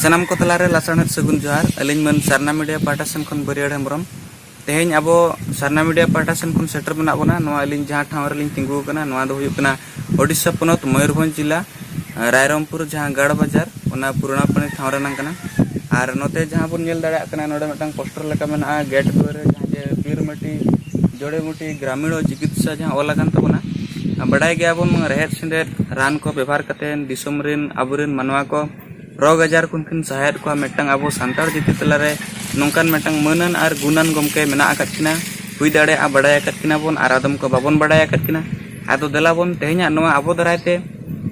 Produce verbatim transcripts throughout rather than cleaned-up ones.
ᱥᱟᱱᱟᱢ ᱠᱚ ᱛᱟᱞᱟᱨᱮ ᱞᱟᱥᱟᱲᱦᱮᱫ ᱥᱟᱹᱜᱩᱱ ᱡᱚᱦᱟᱨ᱾ ᱟᱹᱞᱤᱧ ᱢᱟᱹᱱ ᱥᱟᱨᱱᱟ ᱢᱤᱰᱤᱭᱟ ᱯᱟᱦᱴᱟ ᱥᱮᱱ ᱠᱷᱚᱱ ᱵᱟᱹᱨᱤᱭᱟᱹᱲ ᱦᱮᱢᱵᱨᱚᱢ᱾ ᱛᱮᱦᱮᱧ ᱟᱵᱚ ᱥᱟᱨᱱᱟ ᱢᱤᱰᱤᱭᱟ ᱯᱟᱦᱴᱟ ᱥᱮᱱ ᱠᱷᱚᱱ ᱥᱮᱴᱮᱨ ᱢᱮᱱᱟᱜ ᱵᱚᱱᱟ᱾ ᱱᱚᱣᱟ ᱟᱹᱞᱤᱧ ᱡᱟᱦᱟᱸ ᱴᱷᱟᱶ ᱨᱮᱞᱤᱧ ᱛᱤᱸᱜᱩ ᱟᱠᱟᱱᱟ, ᱱᱚᱣᱟ ᱫᱚ ᱦᱩᱭᱩᱜ ᱠᱟᱱᱟ ᱳᱰᱤᱥᱟ ᱯᱚᱱᱚᱛ ᱢᱚᱭᱩᱨᱵᱷᱚᱸᱡᱽ ᱡᱤᱞᱟ, ᱨᱟᱭᱨᱚᱝᱯᱩᱨ, ᱡᱟᱦᱟᱸ ᱜᱟᱲ ᱵᱟᱡᱟᱨ, ᱚᱱᱟ ᱯᱩᱨᱟᱱᱟ ᱯᱟᱹᱱᱤ ᱴᱷᱟᱶ ᱨᱮᱱᱟᱝ ᱠᱟᱱᱟ᱾ ᱟᱨ ᱱᱚᱛᱮ ᱡᱟᱦᱟᱸ ᱵᱚᱱ ᱧᱮᱞ ᱫᱟᱲᱮᱭᱟᱜ ᱠᱟᱱᱟ, ᱱᱚᱰᱮ ᱢᱤᱫᱴᱟᱝ ᱯᱳᱥᱴᱟᱨ ᱞᱮᱠᱟ ᱢᱮᱱᱟᱜᱼᱟ, ᱜᱮᱴ ᱫᱩᱣᱟᱹᱨ ᱨᱮ ᱡᱟᱦᱟᱸ ᱡᱮ ᱵᱤᱨ ᱢᱟᱹᱴᱤ ᱡᱚᱲᱤ ᱵᱩᱴᱤ ᱜᱨᱟᱢᱤᱬ ᱪᱤᱠᱤᱛᱥᱟ ᱡᱟᱦᱟᱸ ᱚᱞ ᱟᱠᱟᱱ ᱛᱟᱵᱚᱱᱟ᱾ ᱵᱟᱰᱟᱭ ᱜᱮᱭᱟᱵᱚᱱ, ᱨᱮᱦᱮᱫ ᱥᱮᱸᱫᱮᱫ ᱨᱟᱱ ᱠᱚ ᱵᱮᱵᱷᱟᱨ ᱠᱟᱛᱮ ᱫᱤᱥᱚᱢ ᱨᱮᱱ ᱟᱵᱚᱨᱮᱱ ᱢᱟᱱᱣᱟ ᱠᱚ ᱨᱳᱜᱽ ᱟᱡᱟᱨ ᱠᱷᱚᱱ ᱠᱤᱱ ᱥᱟᱦᱟᱭᱮᱫ ᱠᱚᱣᱟ᱾ ᱢᱤᱫᱴᱟᱝ ᱟᱵᱚ ᱥᱟᱱᱛᱟᱲ ᱡᱟᱹᱛᱤ ᱛᱟᱞᱟᱨᱮ ᱱᱚᱝᱠᱟᱱ ᱢᱤᱫᱴᱟᱝ ᱢᱟᱹᱱᱟᱱ ᱟᱨ ᱜᱩᱱᱟᱱ ᱜᱚᱢᱠᱮ ᱢᱮᱱᱟᱜ ᱟᱠᱟᱫ ᱠᱤᱱᱟ, ᱦᱩᱭ ᱫᱟᱲᱮᱭᱟᱜᱼᱟ ᱵᱟᱰᱟᱭ ᱟᱠᱟᱫ ᱠᱤᱱᱟ ᱵᱚᱱ ᱟᱨ ᱟᱫᱚᱢ ᱠᱚ ᱵᱟᱵᱚᱱ ᱵᱟᱰᱟᱭ ᱟᱠᱟᱫ ᱠᱤᱱᱟ᱾ ᱟᱫᱚ ᱫᱮᱞᱟ ᱵᱚᱱ ᱛᱮᱦᱮᱧᱟᱜ ᱱᱚᱣᱟ ᱟᱵᱚ ᱫᱟᱨᱟᱭ ᱛᱮ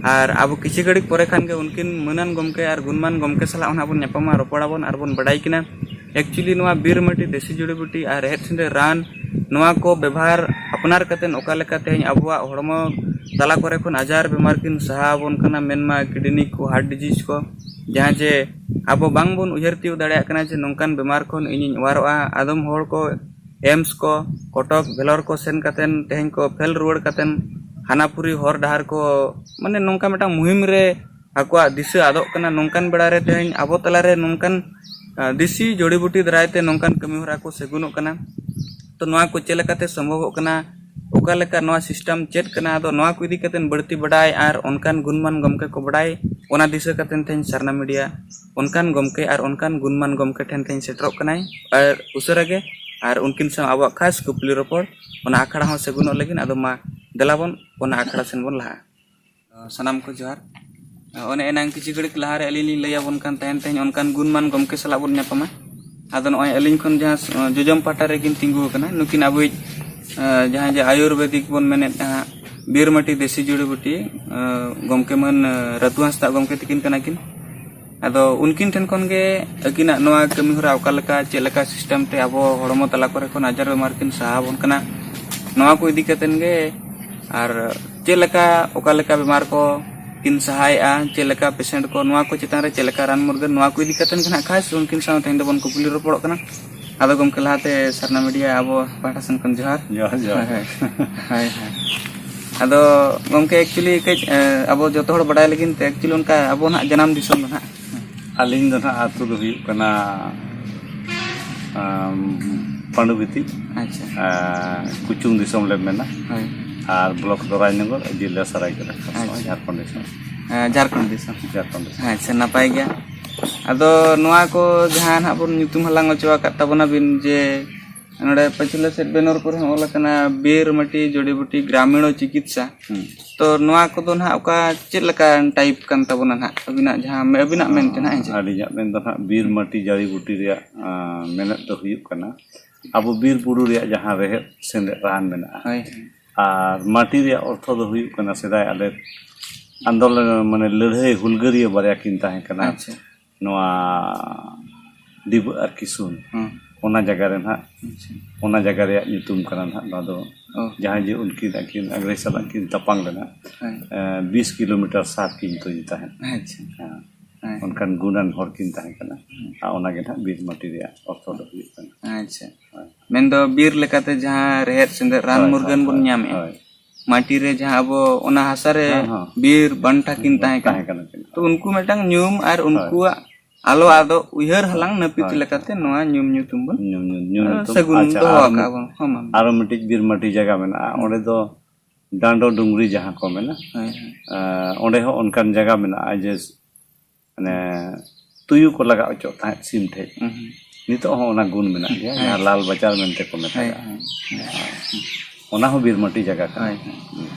ᱟᱨ ᱟᱵᱚ ᱠᱤᱪᱷᱩ ᱜᱷᱟᱹᱲᱤᱡ ᱯᱚᱨᱮ ᱠᱷᱟᱱ ᱜᱮ ᱩᱱᱠᱤᱱ ᱢᱟᱹᱱᱟᱱ ᱜᱚᱢᱠᱮ ᱟᱨ ᱜᱩᱱᱢᱟᱱ ᱜᱚᱢᱠᱮ ᱥᱟᱞᱟᱜ ᱦᱚᱸ ᱱᱟᱦᱟᱜ ᱵᱚᱱ ᱧᱟᱯᱟᱢᱟ, ᱨᱚᱯᱚᱲᱟᱵᱚᱱ ᱟᱨ ᱵᱚᱱ ᱵᱟᱰᱟᱭ ᱠᱤᱱᱟ᱾ ᱮᱠᱪᱩᱭᱮᱞᱤ ᱱᱚᱣᱟ ᱵᱤᱨ ᱢᱟᱹᱴᱤ ᱫᱮᱥᱤ ᱡᱩᱲᱤ ᱵᱩᱴᱤ ᱟᱨ ᱨᱮᱦᱮᱫ ᱥᱮᱸᱫᱮᱫ ᱨᱟᱱ, ᱱᱚᱣᱟ ᱠᱚ ᱵᱮᱵᱷᱟᱨ ᱟᱯᱱᱟᱨ ᱠᱟᱛᱮᱫ ᱚᱠᱟ ᱞᱮᱠᱟ ᱛᱮᱦᱮᱧ ᱟᱵᱚᱣᱟᱜ ᱦᱚᱲᱢᱚ ᱛᱟᱞᱟ ᱠᱚᱨᱮ ᱠᱷᱚᱱ ᱟᱡᱟᱨ ᱵᱮᱢᱟᱨ ᱠᱤᱱ ᱥᱟᱦᱟ ᱟᱵᱚᱱ ᱠᱟᱱᱟ, ᱢᱮᱱᱢᱟ ᱠᱤᱰᱱᱤ ᱠᱚ, ᱦᱟᱨᱴ ᱰᱤᱡᱤᱡᱽ ᱠᱚ, ᱡᱟᱦᱟᱸ ᱡᱮ ᱟᱵᱚ ᱵᱟᱝᱵᱚᱱ ᱩᱭᱦᱟᱹᱨ ᱛᱤᱭᱳᱜ ᱫᱟᱲᱮᱭᱟᱜ ᱠᱟᱱᱟ ᱡᱮ ᱱᱚᱝᱠᱟᱱ ᱵᱮᱢᱟᱨ ᱠᱷᱚᱱ ᱤᱧᱤᱧ ᱚᱣᱟᱨᱚᱜᱼᱟ᱾ ᱟᱫᱚᱢ ᱦᱚᱲ ᱠᱚ ᱮᱢᱥ ᱠᱚ, ᱠᱚᱴᱚᱠ, ᱵᱷᱮᱞᱳᱨ ᱠᱚ ᱥᱮᱱ ᱠᱟᱛᱮᱫ ᱛᱮᱦᱮᱧ ᱠᱚ ᱯᱷᱮᱞ ᱨᱩᱣᱟᱹᱲ ᱠᱟᱛᱮᱫ ᱦᱟᱱᱟᱯᱩᱨᱤ ᱦᱚᱨ ᱰᱟᱦᱟᱨ ᱠᱚ, ᱢᱟᱱᱮ, ᱱᱚᱝᱠᱟ ᱢᱤᱫᱴᱟᱝ ᱢᱩᱦᱤᱢ ᱨᱮ ᱟᱠᱚᱣᱟᱜ ᱫᱤᱥᱟᱹ ᱟᱫᱚᱜ ᱠᱟᱱᱟ᱾ ᱱᱚᱝᱠᱟᱱ ᱵᱮᱲᱟ ᱨᱮ ᱛᱮᱦᱮᱧ ᱟᱵᱚ ᱛᱟᱞᱟᱨᱮ ᱱᱚᱝᱠᱟᱱ, ᱟ, ᱫᱮᱥᱤ ᱡᱚᱲᱤ ᱵᱩᱴᱤ ᱫᱟᱨᱟᱭ ᱛᱮ ᱱᱚᱝᱠᱟᱱ ᱠᱟᱹᱢᱤ ᱦᱚᱨᱟ ᱠᱚ ᱥᱟᱹᱜᱩᱱᱚᱜ ᱠᱟᱱᱟ᱾ ᱛᱚ, ᱱᱚᱣᱟ ᱠᱚ ᱪᱮᱫ ᱞᱮᱠᱟᱛᱮ ᱥᱚᱢᱵᱷᱚᱵᱚᱜ ᱠᱟᱱᱟ, ᱚᱠᱟ ᱞᱮᱠᱟ ᱱᱚᱣᱟ ᱥᱤᱥᱴᱮᱢ ᱪᱮᱫ ᱠᱟᱱᱟ, ᱟᱫᱚ ᱱᱚᱣᱟ ᱠᱚ ᱤᱫᱤ ᱠᱟᱛᱮᱫ ᱵᱟᱹᱲᱛᱤ ᱵᱟᱰᱟᱭ ᱟᱨ ᱚᱱᱠᱟᱱ ᱜᱩᱱᱢᱟᱱ ᱜᱚᱢᱠᱮ ᱠᱚ ᱵᱟᱰᱟᱭ, ᱚᱱᱟ ᱫᱤᱥᱟᱹ ᱠᱟᱛᱮᱫ ᱛᱮᱦᱮᱧ ᱥᱟᱨᱱᱟ ᱢᱤᱰᱤᱭᱟ ᱚᱱᱠᱟᱱ ᱜᱚᱢᱠᱮ ᱟᱨ ᱚᱱᱠᱟᱱ ᱜᱩᱱᱢᱟᱱ ᱜᱚᱢᱠᱮ ᱴᱷᱮᱱ ᱛᱮᱦᱮᱧ ᱥᱮᱴᱮᱨᱚᱜ ᱠᱟᱱᱟᱭ ᱟᱨ ᱩᱥᱟᱹᱨᱟ ᱜᱮ, ᱟᱨ ᱩᱱᱠᱤᱱ ᱥᱟᱶ ᱟᱵᱚᱣᱟᱜ ᱠᱷᱟᱥ ᱠᱩᱠᱞᱤ ᱨᱚᱯᱚᱲ, ᱚᱱᱟ ᱟᱠᱷᱲᱟ ᱦᱚᱸ ᱥᱟᱹᱜᱩᱱᱚᱜ ᱞᱟᱹᱜᱤᱫ᱾ ᱟᱫᱚ ᱢᱟ, ᱫᱮᱞᱟ ᱵᱚᱱ ᱚᱱᱟ ᱟᱠᱷᱲᱟ ᱥᱮᱱ ᱵᱚᱱ ᱞᱟᱦᱟᱜᱼᱟ᱾ ᱥᱟᱱᱟᱢ ᱠᱚ ᱡᱚᱦᱟᱨ᱾ ᱚᱱᱮ ᱮᱱᱟᱝ ᱠᱤᱪᱷᱩ ᱜᱷᱟᱹᱲᱤᱡ ᱞᱟᱦᱟᱨᱮ ᱟᱹᱞᱤᱧ ᱞᱤᱧ ᱞᱟᱹᱭ ᱟᱵᱚᱱ ᱠᱟᱱ ᱛᱟᱦᱮᱱ, ᱛᱮᱦᱮᱧ ᱚᱱᱠᱟᱱ ᱜᱩᱱᱢᱟᱱ ᱜᱚᱢᱠᱮ ᱥᱟᱞᱟᱜ ᱵᱚᱱ ᱧᱟᱯᱟᱢᱟ᱾ ᱟᱫᱚ ᱱᱚᱜᱼᱚᱭ ᱟᱹᱞᱤᱧ ᱠᱷᱚᱱ ᱡᱟᱦᱟᱸ ᱡᱚᱡᱚᱢ ᱯᱟᱦᱴᱟ ᱨᱮᱠᱤᱱ ᱛᱤᱸᱜᱩ ᱟᱠᱟᱱᱟ, ᱱᱩᱠᱤᱱ ᱟᱵᱚᱭᱤᱡ, ᱟᱸ, ᱡᱟᱦᱟᱸᱭ ᱡᱮ ᱟᱭᱩᱨᱵᱮᱫᱤᱠ ᱵᱚᱱ ᱢᱮᱱᱮᱫ ᱦᱟᱸᱜ, ᱵᱤᱨᱢᱟᱹᱴᱤ ᱫᱮᱥᱤ ᱡᱩᱲᱤ ᱵᱩᱴᱤ, ᱟᱸ, ᱜᱚᱢᱠᱮ ᱢᱟᱹᱱ, ᱟᱸ, ᱨᱟᱹᱛᱩ ᱦᱟᱸᱥᱫᱟᱜ ᱜᱚᱢᱠᱮ ᱛᱤᱠᱤᱱ ᱠᱟᱱᱟ ᱠᱤᱱ᱾ ᱟᱫᱚ ᱩᱱᱠᱤᱱ ᱴᱷᱮᱱ ᱠᱷᱚᱱ ᱜᱮ ᱟᱹᱠᱤᱱᱟᱜ ᱱᱚᱣᱟ ᱠᱟᱹᱢᱤ ᱦᱚᱨᱟ ᱚᱠᱟ ᱞᱮᱠᱟ, ᱪᱮᱫ ᱞᱮᱠᱟ ᱥᱤᱥᱴᱮᱢ ᱛᱮ ᱟᱵᱚ ᱦᱚᱲᱢᱚ ᱛᱟᱞᱟ ᱠᱚᱨᱮ ᱠᱷᱚᱱ ᱟᱡᱟᱨ ᱵᱮᱢᱟᱨ ᱠᱤᱱ ᱥᱟᱦᱟ ᱟᱵᱚᱱ ᱠᱟᱱᱟ, ᱱᱚᱣᱟ ᱠᱚ ᱤᱫᱤ ᱠᱟᱛᱮᱱ ᱜᱮ, ᱟᱨ ᱪᱮᱫ ᱞᱮᱠᱟ, ᱚᱠᱟ ᱞᱮᱠᱟ ᱵᱮᱢᱟᱨ ᱠᱚ ᱠᱤᱱ ᱥᱟᱦᱟᱭᱮᱫᱼᱟ, ᱪᱮᱫ ᱞᱮᱠᱟ ᱯᱮᱥᱮᱱᱴ ᱠᱚ, ᱱᱚᱣᱟ ᱠᱚ ᱪᱮᱛᱟᱱ ᱨᱮ ᱪᱮᱫ ᱞᱮᱠᱟ ᱨᱟᱱ ᱢᱩᱨᱜᱟᱹᱱ, ᱱᱚᱣᱟ ᱠᱚ ᱤᱫᱤ ᱠᱟᱛᱮᱱ ᱜᱮ ᱱᱟᱦᱟᱜ ᱠᱷᱟᱥ ᱩᱱᱠᱤᱱ ᱥᱟᱶ ᱛᱮᱦᱮᱧ ᱫᱚᱵᱚᱱ ᱠᱩᱠᱞᱤ ᱨᱚᱯᱚᱲᱚᱜ ᱠᱟᱱᱟ᱾ ᱟᱫᱚ ᱜᱚᱢᱠᱮ, ᱞᱟᱦᱟᱛᱮ ᱥᱟᱨᱱᱟ ᱢᱤᱰᱤᱭᱟ ᱟᱵᱚ ᱯᱟᱦᱴᱟ ᱥᱮᱱ ᱠᱷᱚᱱ ᱡᱚᱦᱟᱨ᱾ ᱡᱚᱦᱟᱨ, ᱡᱚᱦᱟᱨ᱾ ᱦᱳᱭ, ᱦᱳᱭ᱾ ᱦᱳᱭ, ᱦᱳᱭ᱾ ᱟᱫᱚ ᱜᱚᱢᱠᱮ, actually ᱠᱟᱹᱡ, ᱮ, ᱟᱵᱚ ᱡᱚᱛᱚ ᱦᱚᱲ ᱵᱟᱰᱟᱭ ᱞᱟᱹᱜᱤᱫ ᱛᱮ, actually ᱚᱱᱠᱟ ᱟᱵᱚ ᱱᱟᱦᱟᱜ ᱡᱟᱱᱟᱢ ᱫᱤᱥᱚᱢ ᱫᱚ ᱱᱟᱦᱟᱜ ᱟᱹᱞᱤᱧ ᱫᱚ ᱱᱟᱦᱟᱜ ᱟᱹᱛᱩ ᱫᱚ ᱦᱩᱭᱩᱜ ᱠᱟᱱᱟ ᱟᱢ, ᱯᱟᱺᱰᱩᱵᱤᱛᱤ, ᱟᱪᱪᱷᱟ᱾ ᱟᱨ ᱠᱩᱪᱩᱝ ᱫᱤᱥᱚᱢ ᱞᱮ ᱢᱮᱱᱟ᱾ ᱦᱳᱭ᱾ ᱟᱨ ᱵᱞᱚᱠ ᱫᱚ ᱨᱟᱡᱽᱱᱚᱜᱚᱨ, ᱡᱮᱞᱟ ᱥᱟᱨᱟᱭᱠᱮᱞᱟ ᱠᱷᱟᱨᱥᱚᱶᱟ, ᱟᱪᱪᱷᱟ᱾ ᱡᱷᱟᱲᱠᱷᱚᱸᱰ ᱫᱤᱥᱚᱢ᱾ ᱦᱮᱸ, ᱡᱷᱟᱲᱠᱷᱚᱸᱰ ᱫᱤᱥᱚᱢ᱾ ᱟᱪᱪᱷᱟ, ᱱᱟᱯᱟᱭ ᱜᱮᱭᱟ᱾ ᱟᱫᱚ ᱱᱚᱣᱟ ᱠᱚ ᱡᱟᱦᱟᱸ ᱱᱟᱦᱟᱜ ᱵᱚᱱ ᱧᱩᱛᱩᱢ ᱦᱟᱞᱟᱝ ᱦᱚᱪᱚ ᱟᱠᱟᱫ ᱛᱟᱵᱚᱱᱟ ᱵᱤᱱ, ᱡᱮ ᱱᱚᱰᱮ ᱯᱟᱹᱪᱷᱞᱟᱹ ᱥᱮᱫ ᱵᱮᱱᱚᱨ ᱠᱚᱨᱮ ᱦᱚᱸ ᱚᱞ ᱟᱠᱟᱱᱟ, ᱵᱤᱨ ᱢᱟᱹᱴᱤ ᱡᱚᱲᱤ ᱵᱩᱴᱤ ᱜᱨᱟᱢᱤᱬ ᱪᱤᱠᱤᱛᱥᱟ᱾ ᱦᱩᱸ᱾ ᱛᱚ ᱱᱚᱣᱟ ᱠᱚᱫᱚ ᱱᱟᱦᱟᱜ ᱚᱠᱟ ᱪᱮᱫ ᱞᱮᱠᱟᱱ ᱴᱟᱭᱤᱯ ᱠᱟᱱ ᱛᱟᱵᱚᱱᱟ ᱱᱟᱦᱟᱜ ᱟᱹᱵᱤᱱᱟᱜ ᱡᱟᱦᱟᱸ, ᱟᱹᱵᱤᱱᱟᱜ ᱢᱮᱱ ᱛᱮ ᱱᱟᱦᱟᱜ, ᱦᱮᱸ ᱪᱮ? ᱟᱹᱞᱤᱧᱟᱜ ᱢᱮᱱ ᱫᱚ ᱱᱟᱦᱟᱜ ᱵᱤᱨ ᱢᱟᱹᱴᱤ ᱡᱟᱹᱲᱤ ᱵᱩᱴᱤ ᱨᱮᱭᱟᱜ, ᱟᱸ, ᱢᱮᱱᱮᱫ ᱫᱚ ᱦᱩᱭᱩᱜ ᱠᱟᱱᱟ, ᱟᱵᱚ ᱵᱤᱨ ᱵᱩᱨᱩ ᱨᱮᱭᱟᱜ ᱡᱟᱦᱟᱸ ᱨᱮᱦᱮᱫ ᱥᱮᱸᱫᱮᱫ ᱨᱟᱱ ᱢᱮᱱᱟᱜᱼᱟ᱾ ᱦᱳᱭ, ᱦᱳᱭ᱾ ᱟᱨ ᱢᱟᱹᱴᱤ ᱨᱮᱭᱟᱜ ᱚᱨᱛᱷᱚ ᱫᱚ ᱦᱩᱭᱩᱜ ᱠᱟᱱᱟ, ᱥᱮᱫᱟᱭ ᱟᱞᱮ ᱟᱱᱫᱳᱞᱚᱱ, ᱢᱟᱱᱮ ᱞᱟᱹᱲᱦᱟᱹᱭ ᱦᱩᱞᱜᱟᱹᱨᱤᱭᱟᱹ ᱵᱟᱨᱭᱟ ᱠᱤᱱ ᱛᱟᱦᱮᱸ ᱠᱟᱱᱟ᱾ ᱟᱪᱪᱷᱟ᱾ ᱱᱚᱣᱟ ᱰᱤᱵᱟᱹ ᱟᱨ ᱠᱤᱥᱩᱱ, ᱦᱮᱸ᱾ ᱚᱱᱟ ᱡᱟᱭᱜᱟ ᱨᱮ ᱱᱟᱦᱟᱜ, ᱟᱪᱪᱷᱟ᱾ ᱚᱱᱟ ᱡᱟᱭᱜᱟ ᱨᱮᱭᱟᱜ ᱧᱩᱛᱩᱢ ᱠᱟᱱᱟ ᱱᱟᱦᱟᱜ ᱱᱚᱣᱟ ᱫᱚ᱾ ᱚ᱾ ᱡᱟᱦᱟᱸᱭ ᱡᱮ ᱩᱱᱠᱤᱱ ᱟᱹᱠᱤᱱ ᱤᱝᱨᱮᱡᱽ ᱥᱟᱞᱟᱜ ᱠᱤᱱ ᱛᱟᱯᱟᱢ ᱞᱮᱱᱟ, ᱦᱮᱸ᱾ ᱮᱸ, ᱵᱤᱥ ᱠᱤᱞᱳᱢᱤᱴᱟᱨ ᱥᱟᱨ ᱠᱤᱱ ᱛᱩᱧ ᱛᱟᱦᱮᱸᱫ᱾ ᱟᱪᱪᱷᱟ᱾ ᱦᱮᱸ᱾ ᱦᱮᱸ᱾ ᱚᱱᱠᱟᱱ ᱜᱩᱱᱟᱱ ᱦᱚᱲ ᱠᱤᱱ ᱛᱟᱦᱮᱸ ᱠᱟᱱᱟ᱾ ᱦᱮᱸ᱾ ᱟᱨ ᱚᱱᱟ ᱜᱮ ᱱᱟᱦᱟᱜ ᱵᱤᱨ ᱢᱟᱹᱴᱤ ᱨᱮᱭᱟᱜ ᱚᱨᱛᱷᱚ ᱫᱚ ᱦᱩᱭᱩᱜ ᱠᱟᱱᱟ᱾ ᱟᱪᱪᱷᱟ᱾ ᱦᱳᱭ᱾ ᱢᱮᱱᱫᱚ ᱵᱤᱨ ᱞᱮᱠᱟᱛᱮ ᱡᱟᱦᱟᱸ ᱨᱮᱦᱮᱫ ᱥᱮᱸᱫᱮᱫ ᱨᱟᱱ ᱦᱳᱭ, ᱢᱩᱨᱜᱟᱹᱱ ᱦᱳᱭ, ᱵᱚᱱ ᱦᱳᱭ, ᱧᱟᱢᱮᱜᱼᱟ, ᱦᱳᱭ᱾ ᱢᱟᱹᱴᱤ ᱨᱮ ᱡᱟᱦᱟᱸ ᱟᱵᱚ ᱚᱱᱟ ᱦᱟᱥᱟ ᱨᱮ ᱦᱮᱸ, ᱦᱮᱸ᱾ ᱵᱤᱨ ᱵᱟᱱᱴᱟ ᱠᱤᱱ ᱛᱟᱦᱮᱸ ᱠᱟᱱᱟ᱾ ᱛᱟᱦᱮᱸ ᱠᱟᱱᱟ ᱠᱤᱱ᱾ ᱛᱚ ᱩᱱᱠᱩ ᱢᱤᱫᱴᱟᱝ ᱧᱩᱢ ᱟᱨ ᱦᱳᱭ᱾ ᱩᱱᱠᱩᱣᱟᱜ ᱟᱞᱚ ᱟᱫᱚᱜ ᱩᱭᱦᱟᱹᱨ ᱦᱳᱭ᱾ ᱦᱟᱞᱟᱝ ᱱᱟᱹᱯᱤᱛ ᱦᱳᱭ᱾ ᱞᱮᱠᱟᱛᱮ ᱱᱚᱣᱟ ᱧᱩᱢ ᱧᱩᱛᱩᱢ ᱵᱚᱱ, ᱧᱩᱢ, ᱧᱩᱢ, ᱧᱩᱢ ᱟᱨ ᱧᱩᱛᱩᱢ᱾ ᱥᱟᱹᱜᱩᱱ ᱟᱪᱪᱷᱟ, ᱫᱚᱦᱚ ᱟᱨ ᱟᱠᱟᱫ ᱢᱤᱫ-, ᱵᱚᱱ᱾ ᱦᱚᱸ, ᱢᱟ, ᱢᱟ᱾ ᱟᱨᱚ ᱢᱤᱫᱴᱤᱡ ᱵᱤᱨ ᱢᱟᱹᱴᱤ ᱡᱟᱭᱜᱟ ᱢᱮᱱᱟᱜᱼᱟ᱾ ᱦᱩᱸ᱾ ᱚᱸᱰᱮ ᱫᱚ ᱰᱟᱸᱰᱚ ᱰᱩᱝᱨᱤ ᱡᱟᱦᱟᱸ ᱠᱚ ᱢᱮᱱᱟ, ᱦᱳᱭ, ᱦᱳᱭ᱾ ᱮᱸ, ᱚᱸᱰᱮ ᱦᱚᱸ ᱚᱱᱠᱟᱱ ᱡᱟᱭᱜᱟ ᱢᱮᱱᱟᱜᱼᱟ ᱡᱮ ᱢᱟᱱᱮ ᱛᱩᱭᱩ ᱠᱚ ᱞᱟᱜᱟ ᱚᱪᱚᱜ ᱛᱟᱦᱮᱸᱫ ᱥᱤᱢ ᱴᱷᱮᱡ᱾ ᱦᱩᱸ, ᱦᱩᱸ᱾ ᱱᱤᱛᱚᱜ ᱦᱚᱸ ᱚᱱᱟ ᱜᱩᱱ ᱢᱮᱱᱟᱜ ᱜᱮᱭᱟ, ᱦᱮᱸ᱾ ᱡᱟᱦᱟᱸ ᱞᱟᱞ ᱵᱟᱡᱟᱨ ᱢᱮᱱᱛᱮ ᱠᱚ ᱦᱮᱸ, ᱢᱮᱛᱟᱜᱼᱟ᱾ ᱦᱮᱸ, ᱦᱮᱸ᱾ ᱚᱱᱟ ᱦᱚᱸ ᱵᱤᱨ ᱢᱟᱹᱴᱤ ᱡᱟᱭᱜᱟ ᱠᱟᱱᱟ᱾ ᱦᱳᱭ, ᱦᱳᱭ᱾ ᱦᱩᱸ᱾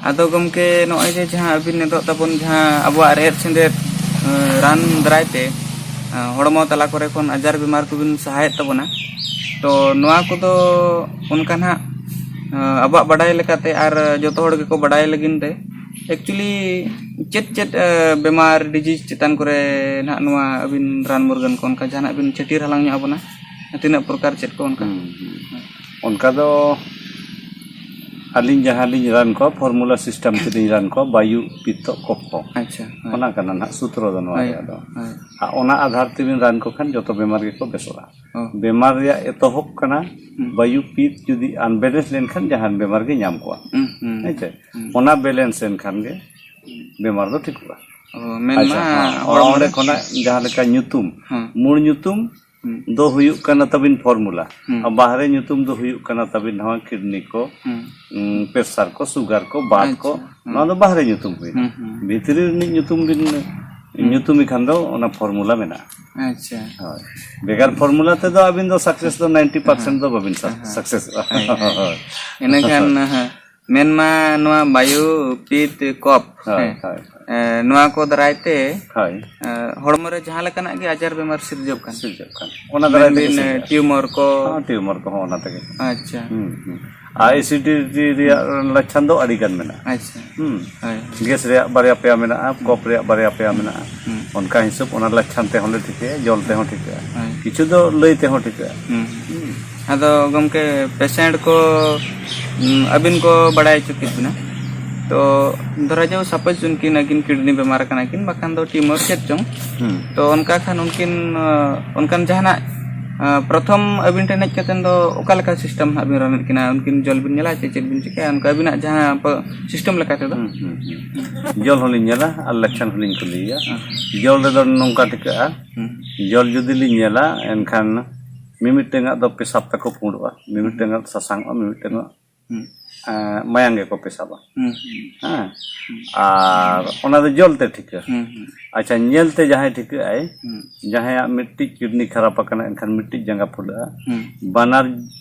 ᱟᱫᱚ ᱜᱚᱢᱠᱮ, ᱱᱚᱜᱼᱚᱭ ᱡᱮ ᱡᱟᱦᱟᱸ ᱟᱹᱵᱤᱱ ᱱᱤᱛᱚᱜ ᱛᱟᱵᱚᱱ ᱡᱟᱦᱟᱸ ᱟᱵᱚᱣᱟᱜ ᱨᱮᱦᱮᱫ ᱥᱮᱸᱫᱮᱫ, ᱮᱸ, ᱨᱟᱱ ᱫᱟᱨᱟᱭ ᱛᱮ, ᱮᱸ, ᱦᱚᱲᱢᱚ ᱛᱟᱞᱟ ᱠᱚᱨᱮ ᱠᱷᱚᱱ ᱟᱡᱟᱨ ᱵᱤᱢᱟᱨ ᱠᱚᱵᱤᱱ ᱥᱟᱦᱟᱭᱮᱫ ᱛᱟᱵᱚᱱᱟ, ᱛᱚ ᱱᱚᱣᱟ ᱠᱚᱫᱚ ᱚᱱᱠᱟ ᱱᱟᱦᱟᱜ, ᱮᱸ, ᱟᱵᱚᱣᱟᱜ ᱵᱟᱰᱟᱭ ᱞᱮᱠᱟᱛᱮ ᱟᱨ ᱡᱚᱛᱚ ᱦᱚᱲ ᱜᱮᱠᱚ ᱵᱟᱰᱟᱭ ᱞᱟᱹᱜᱤᱫ ᱛᱮ, actually ᱪᱮᱫ ᱪᱮᱫ, ᱮ, ᱵᱮᱢᱟᱨ, disease ᱪᱮᱛᱟᱱ ᱠᱚᱨᱮ ᱱᱟᱦᱟᱜ ᱱᱚᱣᱟ ᱟᱹᱵᱤᱱ ᱨᱟᱱ ᱢᱩᱨᱜᱟᱹᱱ ᱠᱚ ᱚᱱᱠᱟ ᱡᱟᱦᱟᱱᱟᱜ ᱵᱤᱱ ᱪᱷᱟᱹᱴᱭᱟᱹᱨ ᱦᱟᱞᱟᱝ ᱧᱚᱜ ᱟᱵᱚᱱᱟ? ᱛᱤᱱᱟᱹᱜ ᱯᱨᱚᱠᱟᱨ ᱪᱮᱫ ᱠᱚ ᱚᱱᱠᱟ? ᱦᱩᱸ, ᱦᱩᱸ᱾ ᱚᱱᱠᱟ ᱫᱚ ᱟᱹᱞᱤᱧ ᱡᱟᱦᱟᱸ ᱞᱤᱧ ᱨᱟᱱ ᱠᱚᱣᱟ, formula system ᱛᱮᱞᱤᱧ ᱨᱟᱱ ᱠᱚᱣᱟ, ᱵᱟᱭᱩ, ᱯᱤᱛᱛᱚ, ᱠᱚᱯᱷᱚ᱾ ᱟᱪᱪᱷᱟ, ᱦᱳᱭ᱾ ᱚᱱᱟ ᱠᱟᱱᱟ ᱱᱟᱦᱟᱜ ᱥᱩᱛᱨᱚ ᱫᱚ ᱱᱚᱣᱟ ᱦᱳᱭ, ᱨᱮᱭᱟᱜ ᱫᱚ᱾ ᱦᱳᱭ᱾ ᱟᱨ ᱚᱱᱟ ᱟᱫᱷᱟᱨ ᱛᱮᱵᱤᱱ ᱨᱟᱱ ᱠᱚ ᱠᱷᱟᱱ ᱡᱚᱛᱚ ᱵᱮᱢᱟᱨ ᱜᱮᱠᱚ ᱵᱮᱥᱚᱜᱼᱟ᱾ ᱚ᱾ ᱵᱮᱢᱟᱨ ᱨᱮᱭᱟᱜ ᱮᱛᱚᱦᱚᱵ ᱠᱟᱱᱟ ᱦᱩᱸ᱾ ᱵᱟᱭᱩ ᱯᱤᱛ ᱡᱩᱫᱤ unbalance ᱞᱮᱱᱠᱷᱟᱱ ᱡᱟᱦᱟᱱ ᱵᱮᱢᱟᱨ ᱜᱮ ᱧᱟᱢ ᱠᱚᱣᱟ᱾ ᱦᱩᱸ, ᱦᱩᱸ᱾ ᱦᱮᱸ ᱪᱮ? ᱦᱩᱸ᱾ ᱚᱱᱟ balance ᱞᱮᱱᱠᱷᱟᱱ ᱜᱮ ᱵᱮᱢᱟᱨ ᱫᱚ ᱴᱷᱤᱠᱚᱜᱼᱟ᱾ ᱚ, ᱢᱮᱱᱢᱟ ᱟᱪᱪᱷᱟ, ᱦᱮᱸ, ᱦᱚᱲᱢᱚ ᱚᱸᱰᱮ ᱨᱮ ᱠᱷᱚᱱᱟᱜ ᱡᱟᱦᱟᱸ ᱞᱮᱠᱟ ᱧᱩᱛᱩᱢ, ᱦᱮᱸ᱾ ᱢᱩᱲ ᱧᱩᱛᱩᱢ ᱦᱩᱸ᱾ ᱫᱚ ᱦᱩᱭᱩᱜ ᱠᱟᱱᱟ ᱛᱟᱵᱤᱱ ᱯᱷᱚᱨᱢᱩᱞᱟ᱾ ᱦᱩᱸ᱾ ᱟᱨ ᱵᱟᱦᱨᱮ ᱧᱩᱛᱩᱢ ᱫᱚ ᱦᱩᱭᱩᱜ ᱠᱟᱱᱟ ᱛᱟᱵᱤᱱ ᱱᱚᱣᱟ ᱠᱤᱰᱱᱤ ᱠᱚ, ᱦᱩᱸ᱾ ᱩᱸ, ᱯᱨᱮᱥᱟᱨ ᱠᱚ, ᱥᱩᱜᱟᱨ ᱠᱚ, ᱵᱟᱛ ᱠᱚ, ᱟᱪᱪᱷᱟ, ᱦᱩᱸ᱾ ᱱᱚᱣᱟ ᱫᱚ ᱵᱟᱦᱨᱮ ᱧᱩᱛᱩᱢ ᱦᱩᱭᱱᱟ᱾ ᱦᱩᱸ, ᱦᱩᱸ᱾ ᱵᱷᱤᱛᱨᱤ ᱨᱤᱱᱤᱡ ᱧᱩᱛᱩᱢ ᱵᱤᱱ ᱦᱩᱸ᱾ ᱧᱩᱛᱩᱢᱤ ᱠᱷᱟᱱ ᱫᱚ ᱚᱱᱟ ᱯᱷᱚᱨᱢᱩᱞᱟ ᱢᱮᱱᱟᱜᱼᱟ᱾ ᱟᱪᱪᱷᱟ᱾ ᱦᱳᱭ᱾ ᱵᱮᱜᱟᱨ ᱯᱷᱚᱨᱢᱩᱞᱟ ᱛᱮᱫᱚ ᱟᱹᱵᱤᱱ ᱫᱚ ᱥᱟᱠᱥᱮᱥ ᱫᱚ ᱱᱟᱭᱤᱱᱴᱤ ᱯᱟᱨᱥᱮᱱᱴ ᱦᱮᱸ᱾ ᱫᱚ ᱵᱟᱹᱵᱤᱱ ᱥᱟᱠ-, ᱦᱮᱸ, ᱦᱮᱸ᱾ ᱥᱟᱠᱥᱮᱥᱚᱜᱼᱟ᱾ ᱦᱮᱸ, ᱦᱮᱸ᱾ ᱦᱳᱭ᱾ ᱤᱱᱟᱹᱠᱷᱟᱱ, ᱦᱮᱸ, ᱢᱮᱱᱢᱟ ᱱᱚᱣᱟ ᱵᱟᱭᱩ, ᱯᱤᱛ, ᱠᱚᱯ, ᱦᱳᱭ, ᱦᱮᱸ᱾ ᱦᱳᱭ, ᱦᱳᱭ᱾ ᱮ, ᱱᱚᱣᱟ ᱠᱚ ᱫᱟᱨᱟᱭ ᱛᱮ, ᱦᱳᱭ᱾ ᱮ, ᱦᱚᱲᱢᱚ ᱨᱮ ᱡᱟᱦᱟᱸ ᱞᱮᱠᱟᱱᱟᱜ ᱜᱮ ᱟᱡᱟᱨ ᱵᱮᱢᱟᱨ ᱥᱤᱨᱡᱟᱹᱜ ᱠᱟᱱ᱾ ᱥᱤᱨᱡᱟᱹᱜ ᱠᱟᱱ᱾ ᱚᱱᱟ ᱫᱟᱨᱟᱭ ᱛᱮᱜᱮ ᱢᱮᱱᱵᱤᱱ, ᱥᱤᱨᱡᱟᱹᱜᱼᱟ᱾ ᱴᱤᱭᱩᱢᱟᱨ ᱠᱚ᱾ ᱦᱚᱸ, ᱴᱤᱭᱩᱢᱟᱨ ᱠᱚᱦᱚᱸ ᱚᱱᱟ ᱛᱮᱜᱮ᱾ ᱟᱪᱪᱷᱟ᱾ ᱦᱩᱸ, ᱦᱩᱸ᱾ ᱟᱨ ᱮᱥᱤᱰᱤᱴᱤ ᱨᱮᱭᱟᱜ ᱦᱩᱸ᱾ ᱞᱟᱪᱪᱷᱟᱱ ᱫᱚ ᱟᱹᱰᱤ ᱜᱟᱱ ᱢᱮᱱᱟᱜᱼᱟ᱾ ᱟᱪᱪᱷᱟ᱾ ᱦᱩᱸ᱾ ᱦᱳᱭ, ᱦᱳᱭ᱾ ᱜᱮᱥ ᱨᱮᱭᱟᱜ ᱵᱟᱨᱭᱟ ᱯᱮᱭᱟ ᱢᱮᱱᱟᱜᱼᱟ, ᱦᱩᱸ᱾ ᱠᱚᱯ ᱨᱮᱭᱟᱜ ᱵᱟᱨᱭᱟ ᱯᱮᱭᱟ ᱦᱩᱸ᱾ ᱢᱮᱱᱟᱜᱼᱟ᱾ ᱦᱩᱸ᱾ ᱚᱱᱠᱟ ᱦᱤᱥᱟᱹᱵ ᱚᱱᱟ ᱞᱟᱪᱪᱷᱟᱱ ᱛᱮᱦᱚᱸ ᱞᱮ ᱴᱷᱤᱠᱟᱹᱭᱟ, ᱡᱚᱞ ᱛᱮᱦᱚᱸ ᱴᱷᱤᱠᱟᱹᱜᱼᱟ᱾ ᱦᱳᱭ᱾ ᱠᱤᱪᱷᱩ ᱫᱚ ᱞᱟᱹᱭ ᱛᱮᱦᱚᱸ ᱴᱷᱤᱠᱟᱹᱜᱼᱟ᱾ ᱦᱩᱸ᱾ ᱦᱩᱸ᱾ ᱟᱫᱚ ᱜᱚᱢᱠᱮ, ᱯᱮᱥᱮᱱᱴ ᱠᱚ, ᱩᱸ, ᱟᱹᱵᱤᱱ ᱠᱚ ᱵᱟᱲᱟᱭ ᱦᱚᱪᱚ ᱠᱮᱫ ᱵᱤᱱᱟ᱾ ᱛᱚ, ᱫᱷᱚᱨᱟ ᱡᱟᱣ, ᱥᱟᱯᱳᱡᱽ ᱩᱱᱠᱤᱱ ᱟᱹᱠᱤᱱ ᱠᱤᱰᱱᱤ ᱵᱮᱢᱟᱨ ᱠᱟᱱᱟ ᱠᱤᱱ, ᱵᱟᱠᱷᱟᱱ ᱫᱚ ᱴᱤᱭᱩᱢᱟᱨ ᱪᱮᱫ ᱪᱚᱝ᱾ ᱦᱩᱸ᱾ ᱛᱚ, ᱚᱱᱠᱟ ᱠᱷᱟᱱ ᱩᱱᱠᱤᱱ, ᱟᱸ, ᱚᱱᱠᱟᱱ ᱡᱟᱦᱟᱱᱟᱜ, ᱟᱸ, ᱯᱨᱚᱛᱷᱚᱢ ᱟᱹᱵᱤᱱ ᱴᱷᱮᱱ ᱦᱮᱡ ᱠᱟᱛᱮ ᱫᱚ ᱚᱠᱟ ᱞᱮᱠᱟ ᱥᱤᱥᱴᱮᱢ ᱦᱟᱸᱜ ᱵᱤᱱ ᱨᱟᱱᱮᱫ ᱠᱤᱱᱟ? ᱩᱱᱠᱤᱱ ᱡᱚᱞ ᱵᱤᱱ ᱧᱮᱞᱟ ᱪᱮ ᱪᱮᱫ ᱵᱤᱱ ᱪᱤᱠᱟᱹᱭᱟ? ᱚᱱᱠᱟ ᱟᱹᱵᱤᱱᱟᱜ ᱡᱟᱦᱟᱸ ᱯᱚ-, ᱥᱤᱥᱴᱮᱢ ᱞᱮᱠᱟ ᱛᱮᱫᱚ? ᱦᱩᱸ, ᱦᱩᱸ, ᱦᱩᱸ᱾ ᱡᱚᱞ ᱦᱚᱸᱞᱤᱧ ᱧᱮᱞᱟ ᱟᱨ ᱞᱟᱪᱪᱷᱟᱱ ᱦᱚᱸᱞᱤᱧ ᱠᱩᱞᱤᱭᱮᱭᱟ᱾ ᱦᱩᱸ᱾ ᱡᱚᱞ ᱨᱮᱫᱚ ᱱᱚᱝᱠᱟ ᱴᱷᱤᱠᱟᱹᱜᱼᱟ, ᱦᱩᱸ᱾ ᱡᱚᱞ ᱡᱩᱫᱤ ᱞᱤᱧ ᱧᱮᱞᱟ, ᱮᱱᱠᱷᱟᱱ ᱢᱤᱢᱤᱫᱴᱟᱝᱟᱜ ᱫᱚ ᱯᱮᱥᱟᱵ ᱛᱟᱠᱚ ᱯᱩᱸᱰᱚᱜᱼᱟ, ᱢᱤᱢᱤᱫᱴᱟᱝᱟᱜ ᱥᱟᱥᱟᱝᱚᱜᱼᱟ, ᱢᱤᱢᱤᱫᱴᱟᱝᱟᱜ, ᱦᱩᱸ᱾ ᱮᱸ, ᱢᱟᱭᱟᱝ ᱜᱮᱠᱚ ᱯᱮᱥᱟᱵᱟ᱾ ᱦᱩᱸ᱾ ᱦᱮᱸ? ᱦᱩᱸ᱾ ᱟᱨ ᱚᱱᱟ ᱫᱚ ᱡᱚᱞ ᱛᱮ ᱴᱷᱤᱠᱟᱹ᱾ ᱦᱩᱸ, ᱦᱩᱸ᱾ ᱟᱪᱪᱷᱟ, ᱧᱮᱞ ᱛᱮ ᱡᱟᱦᱟᱸᱭ ᱴᱷᱤᱠᱟᱹᱜ ᱟᱭ, ᱦᱩᱸ᱾ ᱡᱟᱦᱟᱸᱭᱟᱜ ᱢᱤᱫᱴᱤᱡ ᱠᱤᱰᱱᱤ ᱠᱷᱟᱨᱟᱯ ᱟᱠᱟᱱᱟ, ᱮᱱᱠᱷᱟᱱ ᱢᱤᱫᱴᱤᱡ ᱡᱟᱸᱜᱟ ᱯᱷᱩᱞᱟᱹᱜᱼᱟ᱾ ᱦᱩᱸ᱾ ᱵᱟᱱᱟᱨ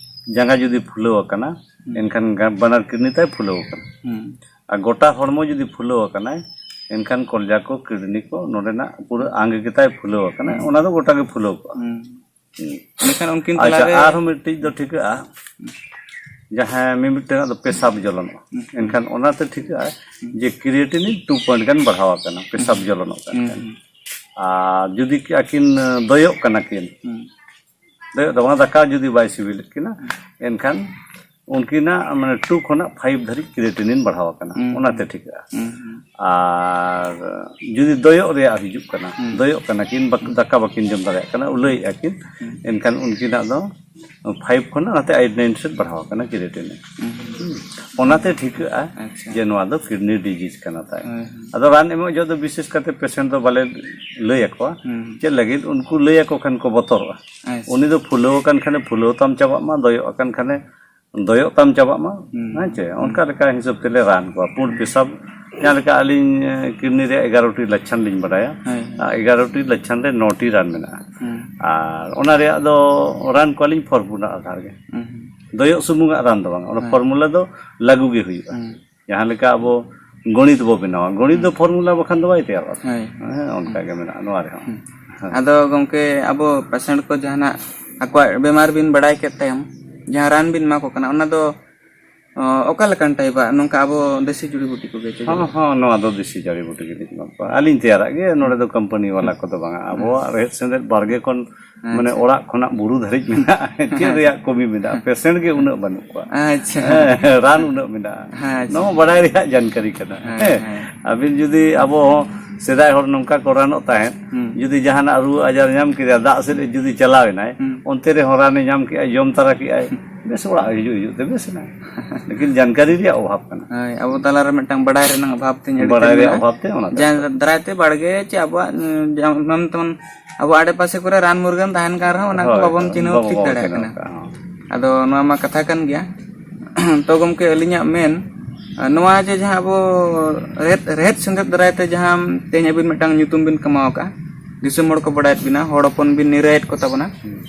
ᱡᱟᱸᱜᱟ ᱡᱩᱫᱤ ᱯᱷᱩᱞᱟᱹᱣ ᱟᱠᱟᱱᱟ, ᱦᱩᱸ᱾ ᱮᱱᱠᱷᱟᱱ ᱜᱟ-, ᱵᱟᱱᱟᱨ ᱠᱤᱰᱱᱤ ᱛᱟᱭ ᱯᱷᱩᱞᱟᱹᱣ ᱟᱠᱟᱱᱟ᱾ ᱦᱩᱸ᱾ ᱟᱨ ᱜᱚᱴᱟ ᱦᱚᱲᱢᱚ ᱡᱩᱫᱤ ᱯᱷᱩᱞᱟᱹᱣ ᱟᱠᱟᱱᱟᱭ, ᱮᱱᱠᱷᱟᱱ ᱠᱚᱞᱡᱟ ᱠᱚ, ᱠᱤᱰᱱᱤ ᱠᱚ, ᱱᱚᱰᱮᱱᱟᱜ ᱯᱩᱨᱟᱹ ᱟᱝᱜ ᱜᱮᱛᱟᱭ ᱯᱷᱩᱞᱟᱹᱣ ᱟᱠᱟᱱᱟ, ᱦᱩᱸ᱾ ᱚᱱᱟ ᱫᱚ ᱜᱚᱴᱟ ᱜᱮ ᱯᱷᱩᱞᱟᱹᱣ ᱠᱚᱜᱼᱟ᱾ ᱦᱩᱸ᱾ ᱦᱩᱸ᱾ ᱮᱸᱰᱮᱠᱷᱟᱱ ᱩᱱᱠᱤᱱ ᱟᱪᱪᱷᱟ, ᱛᱟᱞᱟᱨᱮ ᱟᱨᱦᱚᱸ ᱢᱤᱫᱴᱤᱡ ᱫᱚ ᱴᱷᱤᱠᱟᱹᱜᱼᱟ, ᱡᱟᱦᱟᱸᱭ ᱢᱤᱢᱤᱫᱴᱟᱝᱟᱜ ᱫᱚ ᱯᱮᱥᱟᱵ ᱡᱚᱞᱚᱱᱚᱜᱼᱟ, ᱦᱩᱸ᱾ ᱮᱱᱠᱷᱟᱱ ᱚᱱᱟᱛᱮ ᱴᱷᱤᱠᱟᱹᱜᱼᱟ ᱦᱩᱸ᱾ ᱡᱮ ᱠᱨᱤᱭᱮᱴᱤᱱᱤᱱ ᱴᱩ ᱯᱚᱭᱮᱱᱴ ᱜᱟᱱ ᱵᱟᱲᱦᱟᱣ ᱟᱠᱟᱱᱟ, ᱯᱮᱥᱟᱵ ᱦᱩᱸ᱾ ᱡᱚᱞᱚᱱᱚᱜ ᱠᱟᱱ ᱦᱩᱸ, ᱠᱷᱟᱱ᱾ ᱦᱩᱸ᱾ ᱟᱨ ᱡᱩᱫᱤ ᱠᱤ ᱟᱹᱠᱤᱱ ᱫᱚᱭᱚᱜ ᱠᱟᱱᱟ ᱠᱤᱱ, ᱦᱩᱸ᱾ ᱫᱚᱭᱚᱜ ᱫᱚ ᱵᱟᱝ, ᱫᱟᱠᱟ ᱡᱩᱫᱤ ᱵᱟᱭ ᱥᱤᱵᱤᱞᱮᱫ ᱠᱤᱱᱟ, ᱦᱩᱸ᱾ ᱮᱱᱠᱷᱟᱱ ᱩᱱᱠᱤᱱᱟᱜ ᱢᱟᱱᱮ ᱴᱩ ᱠᱷᱚᱱᱟᱜ ᱯᱷᱟᱭᱤᱵᱷ ᱫᱷᱟᱹᱨᱤᱡ ᱠᱨᱮᱴᱤᱱᱤᱱ ᱵᱟᱲᱦᱟᱣ ᱟᱠᱟᱱᱟ, ᱦᱩᱸ᱾ ᱚᱱᱟᱛᱮ ᱴᱷᱤᱠᱟᱹᱜᱼᱟ᱾ ᱦᱩᱸ, ᱦᱩᱸ᱾ ᱟᱨ ᱡᱩᱫᱤ ᱫᱚᱭᱚᱜ ᱨᱮᱭᱟᱜ ᱦᱤᱡᱩᱜ ᱠᱟᱱᱟ, ᱦᱩᱸ᱾ ᱫᱚᱭᱚᱜ ᱠᱟᱱᱟ ᱠᱤᱱ, ᱵᱟᱠ-, ᱫᱟᱠᱟ ᱵᱟᱹᱠᱤᱱ ᱡᱚᱢ ᱫᱟᱲᱮᱭᱟᱜ ᱠᱟᱱᱟ, ᱩᱞᱟᱹᱭᱮᱫᱼᱟ ᱠᱤᱱ, ᱦᱩᱸ᱾ ᱮᱱᱠᱷᱟᱱ ᱩᱱᱠᱤᱱᱟᱜ ᱫᱚ ᱯᱷᱟᱭᱤᱵᱷ ᱠᱷᱚᱱᱟᱜ ᱱᱟᱛᱮ ᱮᱭᱤᱴ ᱱᱟᱭᱤᱱ ᱥᱮᱫ ᱵᱟᱲᱦᱟᱣ ᱟᱠᱟᱱᱟ ᱠᱨᱮᱴᱤᱱᱤᱱ᱾ ᱦᱩᱸ᱾ ᱚᱱᱟᱛᱮ ᱴᱷᱤᱠᱟᱹᱜᱼᱟ ᱟᱪᱪᱷᱟ᱾ ᱡᱮ ᱱᱚᱣᱟ ᱫᱚ ᱠᱤᱰᱱᱤ ᱰᱤᱡᱤᱡᱽ ᱠᱟᱱᱟ ᱛᱟᱭ᱾ ᱦᱳᱭ, ᱦᱳᱭ᱾ ᱟᱫᱚ ᱨᱟᱱ ᱮᱢᱚᱜ ᱡᱚᱦᱚᱜ ᱫᱚ ᱵᱤᱥᱮᱥ ᱠᱟᱛᱮ ᱯᱮᱥᱮᱱᱴ ᱫᱚ ᱵᱟᱞᱮ ᱞᱟᱹᱭ ᱟᱠᱚᱣᱟ᱾ ᱦᱩᱸ᱾ ᱪᱮᱫ ᱞᱟᱹᱜᱤᱫ? ᱩᱱᱠᱩ ᱞᱟᱹᱭ ᱟᱠᱚ ᱠᱷᱟᱱ ᱠᱚ ᱵᱚᱛᱚᱨᱚᱜᱼᱟ᱾ ᱟᱪᱪᱷᱟ᱾ ᱩᱱᱤ ᱫᱚ ᱯᱷᱩᱞᱟᱹᱣ ᱟᱠᱟᱱ ᱠᱷᱟᱱᱮ ᱯᱷᱩᱞᱟᱹᱣ ᱛᱟᱢ ᱪᱟᱵᱟᱜ ᱢᱟ, ᱫᱚᱭᱚᱜ ᱟᱠᱟᱱ ᱠᱷᱟᱱᱮ ᱫᱚᱭᱚᱜ ᱛᱟᱢ ᱪᱟᱵᱟᱜ ᱢᱟ᱾ ᱦᱩᱸ᱾ ᱦᱮᱸ ᱪᱮ? ᱦᱩᱸ᱾ ᱚᱱᱠᱟ ᱞᱮᱠᱟ ᱦᱤᱥᱟᱹᱵ ᱛᱮᱞᱮ ᱨᱟᱱ ᱠᱚᱣᱟ᱾ ᱯᱩᱸᱰ ᱯᱮᱥᱟᱵ, ᱡᱟᱦᱟᱸ ᱞᱮᱠᱟ ᱟᱹᱞᱤᱧ, ᱮ, ᱠᱤᱰᱱᱤ ᱨᱮᱭᱟᱜ ᱮᱜᱟᱨᱚ ᱴᱤ ᱞᱟᱪᱪᱷᱟᱱ ᱞᱤᱧ ᱵᱟᱰᱟᱭᱟ᱾ ᱦᱳᱭ, ᱦᱳᱭ᱾ ᱟᱨ ᱮᱜᱟᱨᱚ ᱴᱤ ᱞᱟᱪᱪᱷᱟᱱ ᱨᱮ ᱱᱚ ᱴᱤ ᱨᱟᱱ ᱢᱮᱱᱟᱜᱼᱟ᱾ ᱦᱩᱸ᱾ ᱟᱨ ᱚᱱᱟ ᱨᱮᱭᱟᱜ ᱫᱚ ᱨᱟᱱ ᱠᱚᱣᱟᱞᱤᱧ ᱯᱷᱚᱨᱢᱩᱞᱟ ᱟᱫᱷᱟᱨ ᱜᱮ᱾ ᱦᱩᱸ, ᱦᱩᱸ᱾ ᱫᱚᱭᱚᱜ ᱥᱩᱢᱩᱝᱟᱜ ᱨᱟᱱ ᱫᱚ ᱵᱟᱝ, ᱚᱱᱟ ᱦᱳᱭ᱾ ᱯᱷᱚᱨᱢᱩᱞᱟ ᱫᱚ ᱞᱟᱹᱜᱩ ᱜᱮ ᱦᱩᱭᱩᱜᱼᱟ᱾ ᱦᱩᱸ᱾ ᱡᱟᱦᱟᱸ ᱞᱮᱠᱟ ᱟᱵᱚ ᱜᱚᱬᱤᱛ ᱵᱚ ᱵᱮᱱᱟᱣᱟ, ᱜᱚᱬᱤᱛ ᱫᱚ ᱦᱩᱸ᱾ ᱯᱷᱚᱨᱢᱩᱞᱟ ᱵᱟᱠᱷᱟᱱ ᱫᱚ ᱵᱟᱭ ᱛᱮᱭᱟᱨᱚᱜᱼᱟ᱾ ᱦᱳᱭ᱾ ᱦᱮᱸ, ᱚᱱᱠᱟ ᱦᱩᱸ᱾ ᱜᱮ ᱢᱮᱱᱟᱜᱼᱟ ᱱᱚᱣᱟ ᱨᱮᱦᱚᱸ᱾ ᱦᱩᱸ᱾ ᱦᱮᱸ᱾ ᱟᱫᱚ ᱜᱚᱢᱠᱮ, ᱟᱵᱚ ᱯᱮᱥᱮᱱᱴ ᱠᱚ ᱡᱟᱦᱟᱱᱟᱜ ᱟᱠᱚᱣᱟᱜ ᱵᱮᱢᱟᱨ ᱵᱤᱱ ᱵᱟᱲᱟᱭ ᱠᱮᱫ ᱛᱟᱭᱚᱢ, ᱡᱟᱦᱟᱸ ᱨᱟᱱ ᱵᱤᱱ ᱮᱢᱟ ᱠᱚ ᱠᱟᱱᱟ, ᱚᱱᱟ ᱫᱚ, ᱚ, ᱚᱠᱟ ᱞᱮᱠᱟᱱ ᱴᱟᱭᱤᱯᱟᱜ? ᱱᱚᱝᱠᱟ ᱟᱵᱚ ᱫᱮᱥᱤ ᱡᱩᱲᱤ ᱵᱩᱴᱤ ᱠᱚᱜᱮ ᱪᱮ? ᱦᱚᱸ, ᱦᱚᱸ, ᱱᱚᱣᱟ ᱫᱚ ᱫᱮᱥᱤ ᱡᱟᱹᱲᱤ ᱵᱩᱴᱤ ᱜᱮᱞᱤᱧ ᱮᱢᱟ ᱠᱚᱣᱟ᱾ ᱟᱹᱞᱤᱧ ᱛᱮᱭᱟᱨᱟᱜ ᱜᱮ, ᱱᱚᱰᱮ ᱫᱚ ᱠᱳᱢᱯᱟᱱᱤ ᱵᱟᱞᱟ ᱦᱩᱸ᱾ ᱠᱚᱫᱚ ᱵᱟᱝᱟ᱾ ᱦᱩᱸ᱾ ᱟᱵᱚᱣᱟᱜ ᱨᱮᱦᱮᱫ ᱥᱮᱸᱫᱮᱫ ᱵᱟᱲᱜᱮ ᱠᱷᱚᱱ ᱢᱟᱱᱮ ᱟᱪᱪᱷᱟ᱾ ᱚᱲᱟᱜ ᱠᱷᱚᱱᱟᱜ ᱵᱩᱨᱩ ᱫᱷᱟᱹᱨᱤᱡ ᱢᱮᱱᱟᱜᱼᱟ᱾ ᱪᱮᱫ ᱟᱪᱪᱷᱟ᱾ ᱨᱮᱭᱟᱜ ᱠᱚᱢᱤ ᱢᱮᱱᱟᱜᱼᱟ? ᱯᱮᱥᱮᱱᱴ ᱜᱮ ᱩᱱᱟᱹᱜ ᱵᱟᱹᱱᱩᱜ ᱠᱚᱣᱟ᱾ ᱟᱪᱪᱷᱟ᱾ ᱦᱮᱸ, ᱨᱟᱱ ᱩᱱᱟᱹᱜ ᱢᱮᱱᱟᱜᱼᱟ᱾ ᱟᱪᱪᱷᱟ᱾ ᱱᱚᱣᱟ ᱵᱟᱲᱟᱭ ᱨᱮᱭᱟᱜ ᱡᱟᱱᱠᱟᱨᱤ ᱠᱟᱱᱟ᱾ ᱦᱮᱸ, ᱦᱮᱸ᱾ ᱦᱮᱸ᱾ ᱟᱹᱵᱤᱱ ᱡᱩᱫᱤ ᱟᱵᱚ ᱦᱚᱸ ᱥᱮᱫᱟᱭ ᱦᱚᱲ ᱱᱚᱝᱠᱟ ᱠᱚ ᱨᱟᱱᱚᱜ ᱛᱟᱦᱮᱸᱫ, ᱦᱩᱸ᱾ ᱡᱩᱫᱤ ᱡᱟᱦᱟᱱᱟᱜ ᱨᱩᱣᱟᱹ ᱟᱡᱟᱨ ᱧᱟᱢ ᱠᱮᱫᱮᱭᱟ, ᱫᱟᱜ ᱥᱮᱫ ᱮ ᱡᱩᱫᱤ ᱪᱟᱞᱟᱣ ᱮᱱᱟᱭ, ᱦᱩᱸ᱾ ᱚᱱᱛᱮ ᱨᱮᱦᱚᱸ ᱨᱟᱱᱮ ᱧᱟᱢ ᱠᱮᱜᱼᱟ, ᱡᱚᱢ ᱛᱟᱨᱟ ᱠᱮᱜᱼᱟᱭ, ᱦᱩᱸ᱾ ᱵᱮᱥ ᱚᱲᱟᱜ ᱦᱤᱡᱩᱜ, ᱦᱤᱡᱩᱜ ᱛᱮ ᱵᱮᱥ ᱮᱱᱟ᱾ ᱞᱮᱠᱤᱱ ᱡᱟᱱᱠᱟᱨᱤ ᱨᱮᱭᱟᱜ ᱚᱵᱷᱟᱵ ᱠᱟᱱᱟ᱾ ᱦᱳᱭ, ᱟᱵᱚ ᱛᱟᱞᱟᱨᱮ ᱢᱤᱫᱴᱟᱝ ᱵᱟᱲᱟᱭ ᱨᱮᱱᱟᱜ ᱚᱵᱷᱟᱵ ᱛᱮ ᱟᱹᱰᱤ ᱵᱟᱲᱟᱭ ᱛᱮᱫ ᱨᱮᱭᱟᱜ ᱢᱮᱱᱟᱜᱼᱟ᱾ ᱚᱵᱷᱟᱵ ᱛᱮ ᱚᱱᱟ ᱫᱚ᱾ ᱡᱟᱦᱟᱸ ᱫᱟᱨᱟᱭ ᱛᱮ ᱵᱟᱲᱜᱮ ᱪᱮ ᱟᱵᱚᱣᱟᱜ, ᱩᱸ, ᱡᱟᱦᱟᱸ ᱢᱮᱱ ᱛᱟᱵᱚᱱ ᱟᱵᱚ ᱟᱲᱮ ᱯᱟᱥᱮ ᱠᱚᱨᱮ ᱨᱟᱱ ᱢᱩᱨᱜᱟᱹᱱ ᱛᱟᱦᱮᱱ ᱠᱟᱱ ᱨᱮᱦᱚᱸ, ᱚᱱᱟ ᱠᱚ ᱦᱳᱭ, ᱵᱟᱵᱚᱱ ᱦᱳᱭ, ᱪᱤᱱᱦᱟᱹᱣ ᱵᱟᱵᱚ, ᱴᱷᱤᱠ ᱵᱟᱵᱚ ᱫᱟᱲᱮᱭᱟᱜ ᱪᱤᱱᱦᱟᱹᱣ ᱠᱟᱱᱟ᱾ ᱠᱟᱜᱼᱟ, ᱦᱚᱸ᱾ ᱟᱫᱚ ᱱᱚᱣᱟ ᱢᱟ ᱠᱟᱛᱷᱟ ᱠᱟᱱ ᱜᱮᱭᱟ᱾ ᱛᱚ ᱜᱚᱢᱠᱮ, ᱟᱹᱞᱤᱧᱟᱜ ᱢᱮᱱ, ᱱᱚᱣᱟ ᱡᱮ ᱡᱟᱦᱟᱸ ᱟᱵᱚ ᱨᱮᱦᱮᱫ, ᱨᱮᱦᱮᱫ ᱥᱮᱸᱫᱮᱫ ᱫᱟᱨᱟᱭ ᱛᱮ ᱡᱟᱦᱟᱸ ᱛᱮᱦᱮᱧ ᱟᱹᱵᱤᱱ ᱢᱤᱫᱴᱟᱝ ᱧᱩᱛᱩᱢ ᱵᱤᱱ ᱠᱟᱢᱟᱣ ᱟᱠᱟᱫᱼᱟ, ᱫᱤᱥᱚᱢ ᱦᱚᱲ ᱠᱚ ᱵᱟᱲᱟᱭᱮᱫ ᱵᱤᱱᱟ, ᱦᱚᱲ ᱦᱚᱯᱚᱱ ᱵᱤᱱ ᱱᱤᱨᱟᱹᱭᱮᱫ ᱠᱚ ᱛᱟᱵᱚᱱᱟ᱾ ᱦᱩᱸ᱾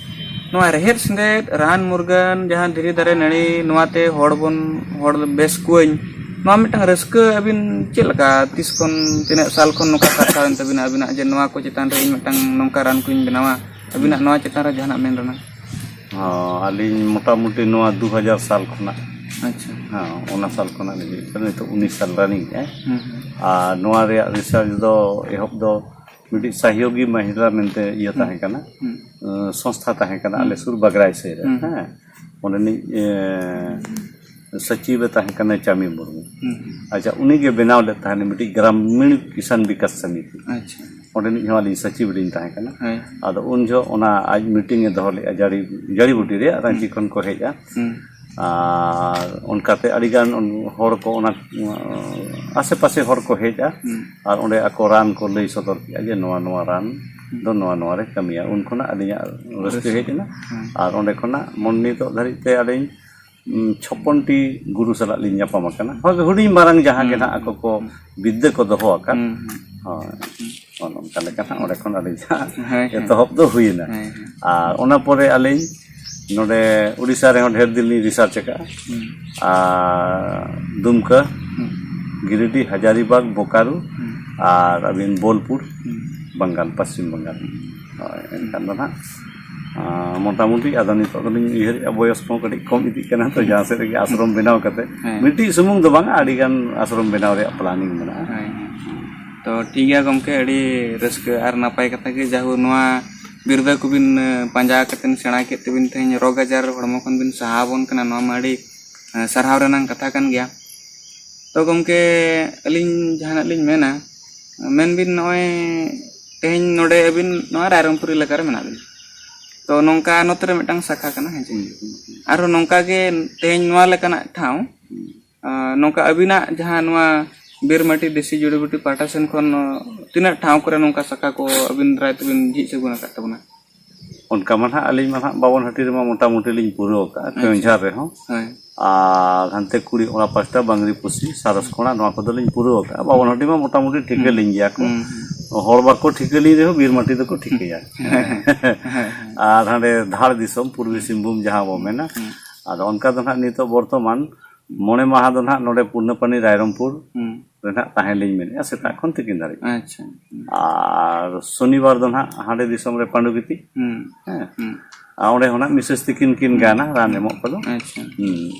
ᱱᱚᱣᱟ ᱨᱮᱦᱮᱫ ᱥᱮᱸᱫᱮᱫ, ᱨᱟᱱ ᱢᱩᱨᱜᱟᱹᱱ, ᱡᱟᱦᱟᱸ ᱫᱷᱤᱨᱤ ᱫᱟᱨᱮ ᱱᱟᱹᱲᱤ, ᱱᱚᱣᱟᱛᱮ ᱦᱚᱲ ᱵᱚᱱ, ᱦᱚᱲ ᱵᱮᱥ ᱠᱚᱣᱟᱹᱧ, ᱱᱚᱣᱟ ᱢᱤᱫᱴᱟᱝ ᱨᱟᱹᱥᱠᱟᱹ ᱟᱹᱵᱤᱱ ᱪᱮᱫ ᱞᱮᱠᱟ, ᱛᱤᱥ ᱠᱷᱚᱱ, ᱛᱤᱱᱟᱹᱜ ᱥᱟᱞ ᱠᱷᱚᱱ ᱱᱚᱝᱠᱟ ᱥᱟᱨᱥᱟᱣᱮᱱ ᱛᱟᱹᱵᱤᱱᱟ ᱟᱹᱵᱤᱱᱟᱜ, ᱡᱮ ᱱᱚᱣᱟ ᱠᱚ ᱪᱮᱛᱟᱱ ᱨᱮ ᱤᱧ ᱢᱤᱫᱴᱟᱝ ᱱᱚᱝᱠᱟ ᱨᱟᱱ ᱠᱚᱧ ᱵᱮᱱᱟᱣᱟ, ᱟᱹᱵᱤᱱᱟᱜ ᱱᱚᱣᱟ ᱪᱮᱛᱟᱱ ᱨᱮ ᱡᱟᱦᱟᱱᱟᱜ ᱢᱮᱱ ᱨᱮᱱᱟᱜ? ᱦᱚᱸ, ᱟᱹᱞᱤᱧ ᱢᱚᱴᱟᱢᱩᱴᱤ ᱱᱚᱣᱟ ᱫᱩ ᱦᱟᱡᱟᱨ ᱥᱟᱞ ᱠᱷᱚᱱᱟᱜ᱾ ᱟᱪᱪᱷᱟ᱾ ᱦᱚᱸ, ᱚᱱᱟ ᱥᱟᱞ ᱠᱷᱚᱱᱟᱜ ᱞᱤᱧ ᱦᱩᱭᱩᱜ ᱠᱟᱱᱟ, ᱱᱤᱛᱚᱜ ᱩᱱᱤᱥ ᱥᱟᱞ ᱨᱟᱱᱤᱝ ᱮᱫᱼᱟ᱾ ᱦᱩᱸ, ᱦᱩᱸ᱾ ᱟᱨ ᱱᱚᱣᱟ ᱨᱮᱭᱟᱜ ᱨᱤᱥᱟᱨᱪ ᱫᱚ ᱮᱦᱚᱵ ᱫᱚ ᱢᱤᱫᱴᱤᱡ ᱥᱟᱦᱭᱳᱜᱤ ᱢᱟᱦᱤᱱᱫᱨᱟ ᱢᱮᱱᱛᱮ ᱤᱭᱟᱹ ᱦᱩᱸ᱾ ᱛᱟᱦᱮᱸ ᱠᱟᱱᱟ, ᱦᱩᱸ᱾ ᱟᱸ, ᱥᱚᱝᱥᱛᱷᱟ ᱛᱟᱦᱮᱸ ᱠᱟᱱᱟ, ᱦᱩᱸ᱾ ᱟᱞᱮ ᱥᱩᱨ ᱵᱟᱜᱽᱨᱟᱭ ᱥᱟᱹᱭ ᱨᱮ, ᱦᱩᱸ᱾ ᱦᱮᱸ᱾ ᱚᱸᱰᱮᱱᱤᱡ ᱮ, ᱥᱚᱪᱤᱵᱽ ᱮ ᱛᱟᱦᱮᱸ ᱠᱟᱱᱟ ᱪᱟᱢᱤ ᱢᱩᱨᱢᱩ᱾ ᱦᱩᱸ, ᱦᱩᱸ᱾ ᱟᱪᱪᱷᱟ, ᱩᱱᱤᱜᱮ ᱵᱮᱱᱟᱣ ᱞᱮᱫ ᱛᱟᱦᱮᱱ ᱢᱤᱫᱴᱤᱡ ᱜᱨᱟᱢᱤᱬ ᱠᱤᱥᱟᱱ ᱵᱤᱠᱟᱥ ᱥᱚᱢᱤᱛᱤ᱾ ᱟᱪᱪᱷᱟ᱾ ᱚᱸᱰᱮᱱᱤᱡ ᱦᱚᱸ ᱟᱹᱞᱤᱧ ᱥᱚᱪᱤᱵᱽ ᱞᱤᱧ ᱛᱟᱦᱮᱸ ᱠᱟᱱᱟ᱾ ᱦᱳᱭ᱾ ᱟᱫᱚ ᱩᱱ ᱡᱚᱦᱚᱜ ᱚᱱᱟ ᱟᱡ ᱢᱤᱴᱤᱝ ᱮ ᱫᱚᱦᱚ ᱞᱮᱫᱼᱟ ᱡᱟᱹᱲᱤ, ᱡᱟᱹᱲᱤᱵᱩᱴᱤ ᱨᱮᱭᱟᱜ, ᱨᱟᱺᱪᱤ ᱠᱷᱚᱱ ᱠᱚ ᱦᱮᱡᱼᱟ᱾ ᱦᱩᱸ᱾ ᱟᱨ ᱚᱱᱠᱟᱛᱮ ᱟᱹᱰᱤᱜᱟᱱ ᱦᱚᱲ ᱠᱚ ᱚᱱᱟ, ᱟᱥᱮ ᱯᱟᱥᱮ ᱦᱚᱲ ᱠᱚ ᱦᱮᱡᱼᱟ᱾ ᱦᱩᱸ᱾ ᱟᱨ ᱚᱸᱰᱮ ᱟᱠᱚ ᱨᱟᱱ ᱠᱚ ᱞᱟᱹᱭ ᱥᱚᱫᱚᱨ ᱠᱮᱫᱼᱟ ᱡᱮ ᱱᱚᱣᱟ, ᱱᱚᱣᱟ ᱨᱟᱱ ᱫᱚ ᱱᱚᱣᱟ, ᱱᱚᱣᱟ ᱨᱮ ᱠᱟᱹᱢᱤᱭᱟ᱾ ᱩᱱ ᱠᱷᱚᱱᱟᱜ ᱟᱹᱞᱤᱧᱟᱜ ᱨᱟᱹᱥᱠᱟᱹ ᱦᱮᱡ ᱮᱱᱟ᱾ ᱦᱩᱸ᱾ ᱟᱨ ᱚᱸᱰᱮ ᱠᱷᱚᱱᱟᱜ ᱢᱚᱱ ᱱᱤᱛᱚᱜ ᱫᱷᱟᱹᱨᱤᱡ ᱛᱮ ᱟᱹᱞᱤᱧ, ᱩᱸ, ᱪᱷᱚᱯᱯᱚᱱ ᱴᱤ ᱜᱩᱨᱩ ᱥᱟᱞᱟᱜ ᱞᱤᱧ ᱧᱟᱯᱟᱢ ᱟᱠᱟᱱᱟ᱾ ᱦᱳᱭ, ᱦᱩᱰᱤᱧ ᱢᱟᱨᱟᱝ ᱡᱟᱦᱟᱸ ᱜᱮ ᱦᱩᱸ, ᱱᱟᱦᱟᱜ ᱟᱠᱚ ᱠᱚ ᱦᱩᱸ᱾ ᱵᱤᱫᱽᱫᱟᱹ ᱠᱚ ᱫᱚᱦᱚ ᱟᱠᱟᱫ᱾ ᱦᱩᱸ, ᱦᱩᱸ᱾ ᱦᱳᱭ᱾ ᱦᱩᱸ᱾ ᱱᱚᱜᱼᱚ ᱱᱚᱝᱠᱟ ᱞᱮᱠᱟ ᱱᱟᱦᱟᱜ ᱚᱸᱰᱮ ᱠᱷᱚᱱ ᱟᱹᱞᱤᱧ ᱦᱟᱸᱜ ᱦᱳᱭ, ᱦᱳᱭ᱾ ᱮᱛᱚᱦᱚᱵ ᱫᱚ ᱦᱩᱭᱮᱱᱟ᱾ ᱦᱳᱭ, ᱦᱳᱭ᱾ ᱟᱨ ᱚᱱᱟ ᱯᱚᱨᱮ ᱟᱹᱞᱤᱧ ᱱᱚᱰᱮ ᱩᱲᱤᱥᱥᱟ ᱨᱮᱦᱚᱸ ᱰᱷᱮᱨ ᱫᱤᱱ ᱞᱤᱧ ᱨᱤᱥᱟᱨᱪ ᱟᱠᱟᱫᱼᱟ᱾ ᱦᱩᱸ᱾ ᱟᱨ ᱫᱩᱢᱠᱟᱹ, ᱦᱩᱸ᱾ ᱜᱤᱨᱤᱰᱤ, ᱦᱟᱡᱟᱨᱤᱵᱟᱜᱽ, ᱵᱳᱠᱟᱨᱳ, ᱦᱩᱸ᱾ ᱟᱨ ᱟᱹᱵᱤᱱ ᱵᱳᱞᱯᱩᱨ, ᱦᱩᱸ᱾ ᱵᱟᱝᱜᱟᱞ, ᱯᱚᱥᱪᱤᱢ ᱵᱟᱝᱜᱟᱞ᱾ ᱦᱳᱭ, ᱮᱱᱠᱷᱟᱱ ᱫᱚ ᱱᱟᱦᱟᱜ, ᱟᱸ, ᱢᱚᱴᱟᱢᱩᱴᱤ ᱟᱫᱚ ᱱᱤᱛᱚᱜ ᱫᱚᱞᱤᱧ ᱩᱭᱦᱟᱹᱨᱮᱫᱼᱟ, ᱵᱚᱭᱚᱥ ᱠᱚᱦᱚᱸ ᱠᱟᱹᱴᱤᱡ ᱠᱚᱢ ᱤᱫᱤᱜ ᱠᱟᱱᱟ, ᱛᱚ ᱡᱟᱦᱟᱸ ᱥᱮᱫ ᱨᱮᱜᱮ ᱟᱥᱨᱚᱢ ᱵᱮᱱᱟᱣ ᱠᱟᱛᱮ, ᱦᱮᱸ᱾ ᱢᱤᱫᱴᱤᱡ ᱥᱩᱢᱩᱝ ᱫᱚ ᱵᱟᱝᱟ, ᱟᱹᱰᱤ ᱜᱟᱱ ᱟᱥᱨᱚᱢ ᱵᱮᱱᱟᱣ ᱨᱮᱭᱟᱜ ᱯᱞᱟᱱᱤᱝ ᱢᱮᱱᱟᱜᱼᱟ᱾ ᱦᱮᱸ, ᱦᱮᱸ᱾ ᱛᱚ ᱴᱷᱤᱠ ᱜᱮᱭᱟ ᱜᱚᱢᱠᱮ, ᱟᱹᱰᱤ ᱨᱟᱹᱥᱠᱟᱹ ᱟᱨ ᱱᱟᱯᱟᱭ ᱠᱟᱛᱷᱟ ᱜᱮ, ᱡᱟᱦᱳ ᱱᱚᱣᱟ ᱵᱤᱨᱫᱟᱹ ᱠᱚᱵᱤᱱ, ᱮ, ᱯᱟᱸᱡᱟ ᱠᱟᱛᱮᱫ ᱥᱮᱬᱟ ᱠᱮᱫ ᱛᱮᱵᱤᱱ ᱛᱮᱦᱮᱧ ᱨᱳᱜᱽ ᱟᱡᱟᱨ ᱦᱚᱲᱢᱚ ᱠᱷᱚᱱ ᱵᱤᱱ ᱥᱟᱦᱟ ᱟᱵᱚᱱ ᱠᱟᱱᱟ, ᱱᱚᱣᱟ ᱢᱟ ᱟᱹᱰᱤ, ᱮ, ᱥᱟᱨᱦᱟᱣ ᱨᱮᱱᱟᱜ ᱠᱟᱛᱷᱟ ᱠᱟᱱ ᱜᱮᱭᱟ᱾ ᱛᱚ ᱜᱚᱢᱠᱮ, ᱟᱹᱞᱤᱧ ᱡᱟᱦᱟᱱᱟᱜ ᱞᱤᱧ ᱢᱮᱱᱟ, ᱢᱮᱱ ᱵᱤᱱ ᱱᱚᱜᱼᱚᱭ ᱛᱮᱦᱮᱧ ᱱᱚᱰᱮ ᱟᱹᱵᱤᱱ ᱱᱚᱣᱟ ᱨᱟᱭᱨᱚᱝᱯᱩᱨ ᱮᱞᱟᱠᱟ ᱨᱮ ᱢᱮᱱᱟᱜ ᱵᱤᱱᱟ, ᱛᱚ ᱱᱚᱝᱠᱟ ᱱᱚᱛᱮ ᱨᱮ ᱢᱤᱫᱴᱟᱝ ᱥᱟᱠᱷᱟ ᱠᱟᱱᱟ, ᱦᱮᱸ ᱪᱮ? ᱦᱩᱸ, ᱦᱩᱸ, ᱦᱩᱸ᱾ ᱟᱨᱦᱚᱸ ᱱᱚᱝᱠᱟ ᱜᱮ ᱛᱮᱦᱮᱧ ᱱᱚᱣᱟ ᱞᱮᱠᱟᱱᱟᱜ ᱴᱷᱟᱶ, ᱦᱩᱸ᱾ ᱟᱸ, ᱱᱚᱝᱠᱟ ᱟᱹᱵᱤᱱᱟᱜ ᱡᱟᱦᱟᱸ ᱱᱚᱣᱟ ᱵᱤᱨᱢᱟᱹᱴᱤ ᱫᱮᱥᱤ ᱡᱩᱲᱤᱵᱩᱴᱤ ᱯᱟᱦᱴᱟ ᱥᱮᱱ ᱠᱷᱚᱱ, ᱟᱸ, ᱛᱤᱱᱟᱹᱜ ᱴᱷᱟᱶ ᱠᱚᱨᱮ ᱱᱚᱝᱠᱟ ᱥᱟᱠᱷᱟ ᱠᱚ ᱟᱹᱵᱤᱱ ᱫᱟᱨᱟᱭ ᱛᱮᱵᱤᱱ ᱡᱷᱤᱡ ᱥᱟᱹᱜᱩᱱ ᱟᱠᱟᱫ ᱛᱟᱵᱚᱱᱟ? ᱚᱱᱠᱟ ᱢᱟ ᱱᱟᱦᱟᱜ ᱟᱹᱞᱤᱧ ᱢᱟ ᱱᱟᱦᱟᱜ ᱵᱟᱵᱚᱱ ᱦᱟᱹᱴᱤ ᱨᱮᱢᱟ ᱢᱚᱴᱟᱢᱩᱴᱤ ᱞᱤᱧ ᱯᱩᱨᱟᱹᱣ ᱟᱠᱟᱫᱼᱟ, ᱟᱪᱪᱷᱟ᱾ ᱠᱮᱣᱚᱱᱡᱷᱟᱲ ᱨᱮᱦᱚᱸ᱾ ᱦᱳᱭ᱾ ᱟᱨ ᱦᱟᱱᱛᱮ ᱠᱩᱲᱤ ᱚᱲᱟ ᱯᱟᱥᱴᱟ ᱵᱟᱝᱨᱤ ᱯᱚᱥᱤ, ᱥᱟᱨᱚᱥ ᱠᱚᱲᱟ, ᱱᱚᱣᱟ ᱠᱚᱫᱚ ᱞᱤᱧ ᱯᱩᱨᱟᱹᱣ ᱟᱠᱟᱫᱼᱟ᱾ ᱵᱟᱵᱚᱱ ᱦᱟᱹᱴᱤ ᱢᱟ ᱢᱚᱴᱟᱢᱩᱴᱤ ᱴᱷᱤᱠᱟᱹ ᱦᱩᱸ᱾ ᱞᱤᱧ ᱜᱮᱭᱟ ᱠᱚ᱾ ᱦᱩᱸ, ᱦᱩᱸ᱾ ᱦᱚᱲ ᱵᱟᱠᱚ ᱴᱷᱤᱠᱟᱹ ᱞᱤᱧ ᱨᱮᱦᱚᱸ ᱵᱤᱨ ᱢᱟᱹᱴᱤ ᱫᱚᱠᱚ ᱴᱷᱤᱠᱟᱹᱭᱟ᱾ ᱦᱮᱸ, ᱦᱮᱸ᱾ ᱟᱨ ᱦᱟᱸᱰᱮ ᱫᱷᱟᱲ ᱫᱤᱥᱚᱢ, ᱯᱩᱨᱵᱤ ᱥᱤᱝᱵᱷᱩᱢ ᱡᱟᱦᱟᱸ ᱵᱚ ᱢᱮᱱᱟ, ᱦᱩᱸ᱾ ᱟᱫᱚ ᱚᱱᱠᱟ ᱫᱚ ᱱᱟᱦᱟᱜ ᱱᱤᱛᱚᱜ ᱵᱚᱨᱛᱚᱢᱟᱱ ᱢᱚᱬᱮ ᱢᱟᱦᱟ ᱫᱚ ᱱᱟᱦᱟᱜ ᱱᱚᱰᱮ ᱯᱩᱨᱱᱟᱯᱟᱱᱤ ᱨᱟᱭᱨᱚᱝᱯᱩᱨ ᱦᱩᱸ᱾ ᱨᱮ ᱱᱟᱦᱟᱜ ᱛᱟᱦᱮᱸ ᱞᱤᱧ ᱢᱮᱱᱮᱫᱼᱟ, ᱥᱮᱛᱟᱜ ᱠᱷᱚᱱ ᱛᱤᱠᱤᱱ ᱫᱷᱟᱹᱨᱤᱡ᱾ ᱟᱪᱪᱷᱟ᱾ ᱦᱩᱸ᱾ ᱟᱨ ᱥᱚᱱᱤᱵᱟᱨ ᱫᱚ ᱱᱟᱦᱟᱜ ᱦᱟᱸᱰᱮ ᱫᱤᱥᱚᱢ ᱨᱮ ᱯᱟᱺᱰᱩᱠᱤᱛᱤ᱾ ᱦᱩᱸ᱾ ᱦᱮᱸ᱾ ᱦᱩᱸ᱾ ᱟᱨ ᱚᱸᱰᱮ ᱦᱚᱸ ᱱᱟᱦᱟᱜ ᱢᱤᱥᱮᱥ ᱛᱤᱠᱤᱱ ᱠᱤᱱ ᱦᱩᱸ᱾ ᱜᱟᱱᱟ ᱨᱟᱱ ᱮᱢᱚᱜ ᱠᱚᱫᱚ᱾ ᱟᱪᱪᱷᱟ᱾ ᱦᱩᱸ᱾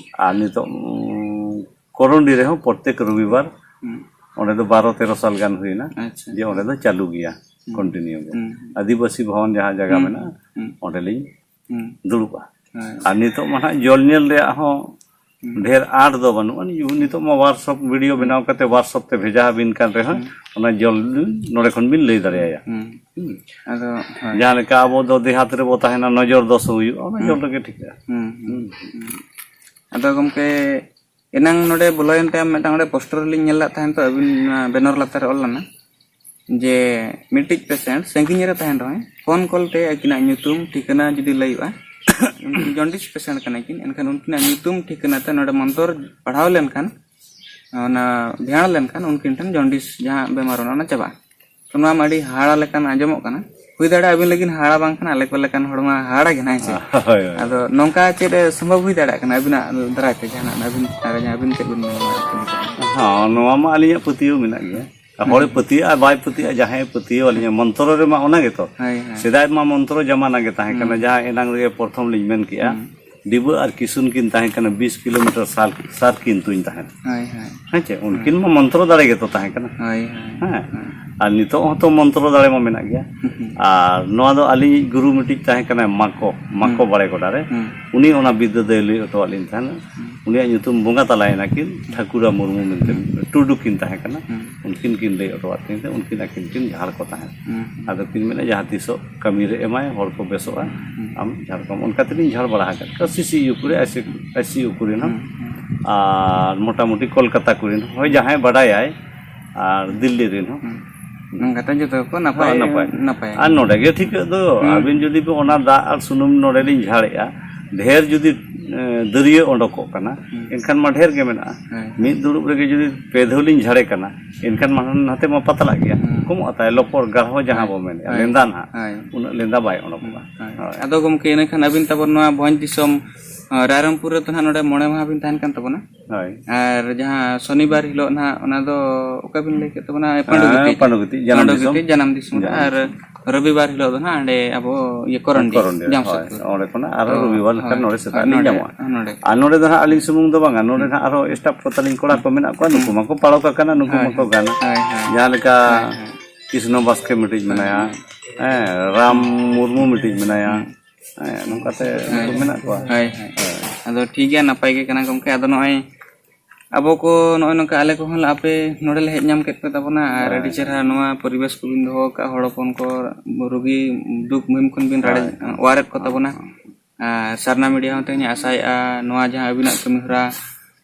ᱟᱨ ᱱᱤᱛᱚᱜ, ᱩᱸ, ᱠᱚᱨᱚᱱᱰᱤ ᱨᱮᱦᱚᱸ ᱯᱨᱚᱛᱮᱠ ᱨᱚᱵᱤᱵᱟᱨ ᱦᱩᱸ᱾ ᱚᱸᱰᱮ ᱫᱚ ᱵᱟᱨᱚ ᱛᱮᱨᱚ ᱥᱟᱞ ᱜᱟᱱ ᱦᱩᱭᱱᱟ ᱟᱪᱪᱷᱟ᱾ ᱡᱮ ᱚᱸᱰᱮ ᱫᱚ ᱪᱟᱹᱞᱩ ᱜᱮᱭᱟ, ᱦᱩᱸ᱾ ᱠᱚᱱᱴᱤᱱᱤᱭᱩ ᱜᱮ᱾ ᱦᱩᱸ᱾ ᱟᱹᱫᱤᱵᱟᱹᱥᱤ ᱵᱷᱚᱵᱚᱱ ᱡᱟᱦᱟᱸ ᱡᱟᱭᱜᱟ ᱦᱩᱸ᱾ ᱢᱮᱱᱟᱜᱼᱟ, ᱦᱩᱸ᱾ ᱚᱸᱰᱮᱞᱤᱧ ᱦᱩᱸ᱾ ᱫᱩᱲᱩᱵᱼᱟ᱾ ᱟᱨ ᱱᱤᱛᱚᱜ ᱢᱟ ᱱᱟᱦᱟᱜ ᱡᱚᱞ ᱧᱮᱞ ᱨᱮᱭᱟᱜ ᱦᱚᱸ ᱰᱷᱮᱨ ᱟᱸᱴ ᱫᱚ ᱵᱟᱹᱱᱩᱜᱼᱟ᱾ ᱱᱤᱛᱚᱜ ᱢᱟ WhatsApp ᱵᱷᱤᱰᱤᱭᱳ ᱵᱮᱱᱟᱣ ᱠᱟᱛᱮ WhatsApp ᱛᱮ ᱵᱷᱮᱡᱟ ᱟᱹᱵᱤᱱ ᱠᱟᱱ ᱨᱮᱦᱚᱸ, ᱚᱱᱟ ᱡᱚᱞ ᱱᱚᱰᱮ ᱠᱷᱚᱱ ᱵᱤᱱ ᱞᱟᱹᱭ ᱫᱟᱲᱮᱭᱟᱭᱟ᱾ ᱦᱩᱸ᱾ ᱦᱩᱸ᱾ ᱟᱫᱚ, ᱦᱳᱭ᱾ ᱡᱟᱦᱟᱸ ᱞᱮᱠᱟ ᱟᱵᱚ ᱫᱚ ᱫᱮᱦᱟᱛ ᱨᱮᱵᱚ ᱛᱟᱦᱮᱱᱟ, ᱱᱚᱡᱚᱨ ᱫᱚᱥ ᱦᱩᱭᱩᱜᱼᱟ, ᱚᱱᱟ ᱦᱩᱸ᱾ ᱡᱚᱞ ᱨᱮᱜᱮ ᱴᱷᱤᱠᱟᱹᱜᱼᱟ᱾ ᱦᱩᱸ, ᱦᱩᱸ, ᱦᱩᱸ᱾ ᱟᱫᱚ ᱜᱚᱢᱠᱮ, ᱮᱱᱟᱝ ᱱᱚᱰᱮ ᱵᱚᱞᱚᱭᱮᱱ ᱛᱟᱭᱚᱢ ᱢᱤᱫᱴᱟᱝ ᱚᱸᱰᱮ ᱯᱳᱥᱴᱟᱨ ᱞᱤᱧ ᱧᱮᱞ ᱞᱮᱫ ᱛᱟᱦᱮᱸᱫ, ᱛᱚ ᱟᱹᱵᱤᱱ ᱱᱚᱣᱟ ᱵᱮᱱᱟᱨ ᱞᱟᱛᱟᱨ ᱨᱮ ᱚᱞ ᱞᱮᱱᱟ ᱡᱮ ᱢᱤᱫᱴᱤᱡ ᱯᱮᱥᱮᱱᱴ ᱥᱟᱺᱜᱤᱧ ᱨᱮ ᱛᱟᱦᱮᱱ ᱨᱮᱦᱚᱸ ᱯᱷᱳᱱ ᱠᱚᱞ ᱛᱮ ᱟᱹᱠᱤᱱᱟᱜ ᱧᱩᱛᱩᱢ ᱴᱷᱤᱠᱟᱹᱱᱟ ᱡᱩᱫᱤ ᱞᱟᱹᱭᱚᱜᱼᱟ, ᱩᱱᱠᱤᱱ ᱡᱚᱱᱰᱤᱥ ᱯᱮᱥᱮᱱᱴ ᱠᱟᱱᱟ ᱠᱤᱱ, ᱮᱱᱠᱷᱟᱱ ᱩᱱᱠᱤᱱᱟᱜ ᱧᱩᱛᱩᱢ ᱴᱷᱤᱠᱟᱹᱱᱟ ᱛᱮ ᱱᱚᱰᱮ ᱢᱚᱱᱛᱚᱨ ᱯᱟᱲᱦᱟᱣ ᱞᱮᱱᱠᱷᱟᱱ, ᱚᱱᱟ ᱫᱷᱮᱭᱟᱱ ᱞᱮᱱᱠᱷᱟᱱ ᱩᱱᱠᱤᱱ ᱴᱷᱮᱱ ᱡᱚᱱᱰᱤᱥ ᱡᱟᱦᱟᱸ ᱵᱮᱢᱟᱨ ᱚᱱᱟ, ᱚᱱᱟ ᱪᱟᱵᱟᱜᱼᱟ᱾ ᱛᱚ ᱱᱚᱣᱟ ᱢᱟ ᱟᱹᱰᱤ ᱦᱟᱦᱟᱲᱟ ᱞᱮᱠᱟᱱ ᱟᱸᱡᱚᱢᱚᱜ ᱠᱟᱱᱟ᱾ ᱦᱩᱭ ᱫᱟᱲᱮᱭᱟᱜᱼᱟ ᱟᱹᱵᱤᱱ ᱞᱟᱹᱜᱤᱫ ᱦᱟᱦᱟᱲᱟ ᱵᱟᱝ ᱠᱟᱱᱟ, ᱟᱞᱮ ᱠᱚ ᱞᱮᱠᱟᱱ ᱦᱚᱲ ᱢᱟ ᱦᱟᱦᱟᱲᱟ ᱜᱮ ᱱᱟᱦᱟᱜ, ᱦᱮᱸ ᱥᱮ? ᱦᱳᱭ, ᱦᱳᱭ᱾ ᱟᱫᱚ ᱱᱚᱝᱠᱟ ᱪᱮᱫ ᱥᱚᱢᱵᱷᱚᱵ ᱦᱩᱭ ᱫᱟᱲᱮᱭᱟᱜ ᱠᱟᱱᱟ ᱟᱹᱵᱤᱱᱟᱜ ᱫᱟᱨᱟᱭ ᱛᱮ ᱡᱟᱦᱟᱱᱟᱜ ᱟᱹᱵᱤᱱ ᱟᱹᱵᱤᱱ ᱪᱮᱫ ᱵᱤᱱ ᱢᱮᱱᱟ? ᱦᱚᱸ, ᱱᱚᱣᱟ ᱢᱟ ᱟᱹᱞᱤᱧᱟᱜ ᱯᱟᱹᱛᱭᱟᱹᱣ ᱢᱮᱱᱟᱜ ᱜᱮᱭᱟ᱾ ᱦᱚᱲᱮ ᱦᱩᱸ᱾ ᱯᱟᱹᱛᱭᱟᱹᱜᱼᱟ ᱵᱟᱭ ᱯᱟᱹᱛᱭᱟᱹᱜᱼᱟ, ᱡᱟᱦᱟᱸᱭᱮ ᱯᱟᱹᱛᱭᱟᱹᱣ ᱟᱹᱞᱤᱧᱟ, ᱢᱚᱱᱛᱨᱚ ᱨᱮᱢᱟ ᱚᱱᱟ ᱜᱮᱛᱚ᱾ ᱦᱳᱭ, ᱦᱳᱭ᱾ ᱥᱮᱫᱟᱭ ᱢᱟ ᱢᱚᱱᱛᱨᱚ ᱡᱟᱢᱟᱱᱟ ᱜᱮ ᱛᱟᱦᱮᱸ ᱠᱟᱱᱟ, ᱦᱩᱸ᱾ ᱡᱟᱦᱟᱸ ᱮᱱᱟᱝ ᱨᱮᱜᱮ ᱯᱨᱚᱛᱷᱚᱢ ᱞᱤᱧ ᱢᱮᱱ ᱠᱮᱜᱼᱟ, ᱦᱩᱸ᱾ ᱰᱤᱵᱟᱹ ᱟᱨ ᱠᱤᱥᱩᱱ ᱠᱤᱱ ᱛᱟᱦᱮᱸ ᱠᱟᱱᱟ, ᱵᱤᱥ ᱠᱤᱞᱳᱢᱤᱴᱟᱨ ᱥᱟᱨ, ᱥᱟᱨ ᱠᱤᱱ ᱛᱩᱧ ᱛᱟᱦᱮᱸᱫ᱾ ᱦᱳᱭ, ᱦᱳᱭ᱾ ᱦᱮᱸ ᱪᱮ? ᱩᱱᱠᱤᱱ ᱦᱳᱭ᱾ ᱢᱟ ᱢᱚᱱᱛᱨᱚ ᱫᱟᱲᱮ ᱜᱮᱛᱚ ᱛᱟᱦᱮᱸ ᱠᱟᱱᱟ᱾ ᱦᱳᱭ, ᱦᱳᱭ᱾ ᱦᱮᱸ᱾ ᱦᱳᱭ᱾ ᱟᱨ ᱱᱤᱛᱚᱜ ᱦᱚᱸᱛᱚ ᱢᱚᱱᱛᱨᱚ ᱫᱟᱲᱮ ᱢᱟ ᱢᱮᱱᱟᱜ ᱜᱮᱭᱟ᱾ ᱦᱩᱸ᱾ ᱟᱨ ᱱᱚᱣᱟ ᱫᱚ ᱟᱹᱞᱤᱧᱤᱡ ᱜᱩᱨᱩ ᱢᱤᱫᱴᱤᱡ ᱛᱟᱦᱮᱸ ᱠᱟᱱᱟᱭ, ᱢᱟᱠᱚ, ᱢᱟᱠᱚ ᱦᱩᱸ᱾ ᱵᱟᱲᱮ ᱜᱚᱰᱟ ᱨᱮ᱾ ᱦᱩᱸ᱾ ᱩᱱᱤ ᱚᱱᱟ ᱵᱤᱫᱽᱫᱟᱹ ᱫᱚᱭ ᱞᱟᱹᱭ ᱦᱚᱴᱚᱣᱟᱫ ᱞᱤᱧ ᱛᱟᱦᱮᱸᱱᱟ᱾ ᱦᱩᱸ᱾ ᱩᱱᱤᱭᱟᱜ ᱧᱩᱛᱩᱢ ᱵᱚᱸᱜᱟ ᱛᱟᱞᱟᱭᱮᱱᱟ ᱠᱤᱱ, ᱦᱩᱸ᱾ ᱴᱷᱟᱹᱠᱩᱨᱟ ᱢᱩᱨᱢᱩ ᱢᱮᱱᱛᱮ ᱦᱩᱸ᱾ ᱴᱩᱰᱩ ᱠᱤᱱ ᱛᱟᱦᱮᱸ ᱠᱟᱱᱟ᱾ ᱦᱩᱸ᱾ ᱩᱱᱠᱤᱱ ᱠᱤᱱ ᱞᱟᱹᱭ ᱦᱚᱴᱚᱣᱟᱫ ᱠᱤᱱ ᱛᱮ, ᱩᱱᱠᱤᱱ ᱟᱹᱠᱤᱱ ᱠᱤᱱ ᱡᱷᱟᱲ ᱠᱚ ᱛᱟᱦᱮᱸᱫ᱾ ᱦᱩᱸ᱾ ᱟᱫᱚ ᱠᱤᱱ ᱢᱮᱱᱟ, ᱡᱟᱦᱟᱸ ᱛᱤᱥᱚᱜ ᱠᱟᱹᱢᱤ ᱨᱮ ᱮᱢᱟᱭ, ᱦᱚᱲ ᱠᱚ ᱵᱮᱥᱚᱜᱼᱟ, ᱦᱩᱸ᱾ ᱟᱢ ᱡᱷᱟᱲ ᱠᱚᱢ᱾ ᱚᱱᱠᱟ ᱛᱮᱞᱤᱧ ᱡᱷᱟᱲ ᱵᱟᱲᱟ ᱟᱠᱟᱫ ᱠᱚᱣᱟ, ᱥᱤᱥᱤᱭᱩ ᱠᱚᱨᱮ, ᱟᱭᱥᱤ, ᱟᱭᱥᱤᱭᱩ ᱠᱚᱨᱮᱱ ᱦᱚᱸ᱾ ᱦᱩᱸ, ᱦᱩᱸ᱾ ᱟᱨ ᱢᱚᱴᱟᱢᱩᱴᱤ ᱠᱳᱞᱠᱟᱛᱟ ᱠᱚᱨᱮᱱ ᱦᱚᱸ, ᱦᱳᱭ, ᱡᱟᱦᱟᱸᱭ ᱵᱟᱰᱟᱭᱟᱭ, ᱟᱨ ᱫᱤᱞᱞᱤ ᱨᱮᱱ ᱦᱚᱸ᱾ ᱦᱩᱸ᱾ ᱱᱚᱝᱠᱟᱛᱮ ᱡᱚᱛᱚ ᱠᱚ ᱱᱟᱯᱟᱭ, ᱦᱳᱭ, ᱱᱟᱯᱟᱭ᱾ ᱱᱟᱯᱟᱭ᱾ ᱟᱨ ᱱᱚᱰᱮ ᱜᱮ ᱴᱷᱤᱠᱟᱹᱜ ᱫᱚ, ᱦᱩᱸ᱾ ᱟᱹᱵᱤᱱ ᱡᱩᱫᱤ ᱵᱤᱱ ᱚᱱᱟ ᱫᱟᱜ ᱟᱨ ᱥᱩᱱᱩᱢ ᱱᱚᱰᱮ ᱞᱤᱧ ᱡᱷᱟᱲᱮᱜᱼᱟ, ᱰᱷᱮᱨ ᱡᱩᱫᱤ, ᱮ, ᱫᱟᱹᱨᱭᱟᱹ ᱚᱰᱚᱠᱚᱜ ᱠᱟᱱᱟ, ᱦᱩᱸ᱾ ᱮᱱᱠᱷᱟᱱ ᱢᱟ ᱰᱷᱮᱨ ᱜᱮ ᱢᱮᱱᱟᱜᱼᱟ᱾ ᱦᱳᱭ᱾ ᱢᱤᱫ ᱫᱩᱲᱩᱵ ᱨᱮᱜᱮ ᱡᱩᱫᱤ ᱯᱮ ᱫᱷᱟᱣ ᱞᱤᱧ ᱡᱷᱟᱲᱮ ᱠᱟᱱᱟ, ᱮᱱᱠᱷᱟᱱ ᱢᱟ ᱱᱟᱛᱮ ᱢᱟ ᱯᱟᱛᱞᱟᱜ ᱜᱮᱭᱟ, ᱦᱩᱸ᱾ ᱠᱚᱢᱚᱜᱼᱟ ᱛᱟᱭ, ᱞᱚᱯᱚᱲ ᱜᱟᱲᱦᱚ ᱡᱟᱦᱟᱸ ᱦᱳᱭ᱾ ᱵᱚ ᱢᱮᱱᱮᱫᱼᱟ, ᱦᱳᱭ᱾ ᱞᱮᱸᱫᱟ ᱱᱟᱦᱟᱜ, ᱦᱳᱭ᱾ ᱩᱱᱟᱹᱜ ᱞᱮᱸᱫᱟ ᱵᱟᱭ ᱚᱰᱚᱠᱚᱜᱼᱟ᱾ ᱦᱳᱭ᱾ ᱦᱳᱭ᱾ ᱟᱫᱚ ᱜᱚᱢᱠᱮ, ᱤᱱᱟᱹᱠᱷᱟᱱ ᱟᱹᱵᱤᱱ ᱛᱟᱵᱚᱱ ᱱᱚᱣᱟ ᱵᱷᱚᱸᱡᱽ ᱫᱤᱥᱚᱢ, ᱟ, ᱨᱟᱭᱨᱚᱝᱯᱩᱨ ᱨᱮᱫᱚ ᱱᱟᱦᱟᱜ ᱱᱚᱰᱮ ᱢᱚᱬᱮ ᱢᱟᱦᱟ ᱵᱤᱱ ᱛᱟᱦᱮᱱ ᱠᱟᱱ ᱛᱟᱵᱚᱱᱟ᱾ ᱦᱳᱭ᱾ ᱟᱨ ᱡᱟᱦᱟᱸ ᱥᱚᱱᱤᱵᱟᱨ ᱦᱤᱞᱳᱜ ᱱᱟᱦᱟᱜ, ᱚᱱᱟ ᱫᱚ ᱚᱠᱟ ᱵᱤᱱ ᱞᱟᱹᱭ ᱠᱮᱫ ᱛᱟᱵᱚᱱᱟ? ᱦᱮᱸ, ᱯᱟᱺᱰᱩᱜᱤᱛᱤ᱾ ᱯᱟᱺᱰᱩᱜᱤᱛᱤ, ᱡᱟᱱᱟᱢ ᱯᱟᱺᱰᱩᱜᱤᱛᱤ, ᱫᱤᱥᱚᱢ᱾ ᱡᱟᱱᱟᱢ ᱫᱤᱥᱚᱢ ᱨᱮ᱾ ᱡᱟᱱᱟᱢ ᱟᱨ ᱫᱤᱥᱚᱢ᱾ ᱨᱚᱵᱤᱵᱟᱨ ᱦᱤᱞᱳᱜ ᱫᱚ ᱱᱟᱦᱟᱜ ᱚᱸᱰᱮ ᱟᱵᱚ ᱤᱭᱟᱹ ᱠᱚᱨᱚᱱᱰᱤ, ᱠᱚᱨᱚᱱᱰᱤ, ᱡᱟᱢᱥᱮᱫᱽᱯᱩᱨ᱾ ᱦᱳᱭ᱾ ᱚᱸᱰᱮ ᱠᱷᱚᱱᱟᱜ ᱟᱨᱦᱚᱸ ᱚ, ᱨᱚᱵᱤᱵᱟᱨ ᱞᱮᱠᱷᱟᱱ ᱦᱳᱭ, ᱱᱚᱰᱮ ᱥᱮᱛᱟᱜ ᱦᱳᱭ, ᱞᱤᱧ ᱱᱚᱰᱮ, ᱧᱟᱢᱚᱜᱼᱟ᱾ ᱦᱳᱭ, ᱱᱚᱰᱮ᱾ ᱟᱨ ᱱᱚᱰᱮ ᱫᱚ ᱦᱟᱸᱜ ᱟᱹᱞᱤᱧ ᱥᱩᱢᱩᱝ ᱫᱚ ᱵᱟᱝᱟ, ᱱᱚᱰᱮ ᱦᱩᱸ᱾ ᱦᱟᱸᱜ ᱟᱨᱦᱚᱸ staff ᱠᱚ ᱛᱟᱹᱞᱤᱧ ᱠᱚᱲᱟ ᱠᱚ ᱢᱮᱱᱟᱜ ᱠᱚᱣᱟ, ᱱᱩᱠᱩ ᱦᱩᱸ᱾ ᱢᱟᱠᱚ ᱯᱟᱲᱚᱠ ᱟᱠᱟᱱᱟ, ᱱᱩᱠᱩ ᱦᱳᱭ, ᱢᱟᱠᱚ ᱦᱳᱭ᱾ ᱜᱟᱱᱟ᱾ ᱦᱳᱭ, ᱦᱳᱭ᱾ ᱡᱟᱦᱟᱸ ᱞᱮᱠᱟ ᱦᱳᱭ, ᱦᱳᱭ᱾ ᱠᱨᱤᱥᱱᱚ ᱵᱟᱥᱠᱮ ᱢᱤᱫᱴᱤᱡ ᱦᱳᱭ, ᱢᱮᱱᱟᱭᱟ, ᱦᱳᱭ᱾ ᱦᱮᱸ, ᱨᱟᱢ ᱦᱩᱸ᱾ ᱢᱩᱨᱢᱩ ᱢᱤᱫᱴᱤᱡ ᱢᱮᱱᱟᱭᱟ, ᱦᱩᱸ᱾ ᱦᱮᱸ, ᱱᱚᱝᱠᱟᱛᱮ ᱩᱱᱠᱩ ᱢᱮᱱᱟᱜ ᱠᱚᱣᱟ᱾ ᱦᱳᱭ, ᱦᱳᱭ᱾ ᱟᱫᱚ ᱴᱷᱤᱠ ᱜᱮᱭᱟ, ᱱᱟᱯᱟᱭ ᱜᱮ ᱠᱟᱱᱟ ᱜᱚᱢᱠᱮ᱾ ᱟᱫᱚ ᱱᱚᱜᱼᱚᱭ ᱟᱵᱚ ᱠᱚ ᱱᱚᱜᱼᱚᱭ ᱱᱚᱝᱠᱟ ᱟᱞᱮ ᱠᱚᱦᱚᱸ ᱟᱯᱮ ᱱᱚᱰᱮ ᱞᱮ ᱦᱮᱡ ᱧᱟᱢ ᱠᱮᱫ ᱯᱮ ᱛᱟᱵᱚᱱᱟ, ᱟᱨ ᱟᱹᱰᱤ ᱪᱮᱦᱨᱟ ᱱᱚᱣᱟ ᱯᱚᱨᱤᱵᱮᱥ ᱠᱚᱵᱤᱱ ᱫᱚᱦᱚ ᱟᱠᱟᱫ, ᱦᱚᱲ ᱦᱚᱯᱚᱱ ᱠᱚ ᱨᱩᱜᱤ ᱫᱩᱠ ᱢᱩᱦᱤᱢ ᱠᱷᱚᱱ ᱵᱤᱱ ᱨᱟᱲᱮᱡ ᱚᱣᱟᱨᱮᱫ ᱠᱚ ᱛᱟᱵᱚᱱᱟ᱾ ᱟᱨ ᱥᱟᱨᱱᱟ ᱢᱤᱰᱤᱭᱟ ᱦᱚᱸ ᱛᱮᱦᱮᱧ ᱟᱥᱟᱭᱮᱫᱼᱟ, ᱱᱚᱣᱟ ᱡᱟᱦᱟᱸ ᱟᱹᱵᱤᱱᱟᱜ ᱠᱟᱹᱢᱤ ᱦᱚᱨᱟ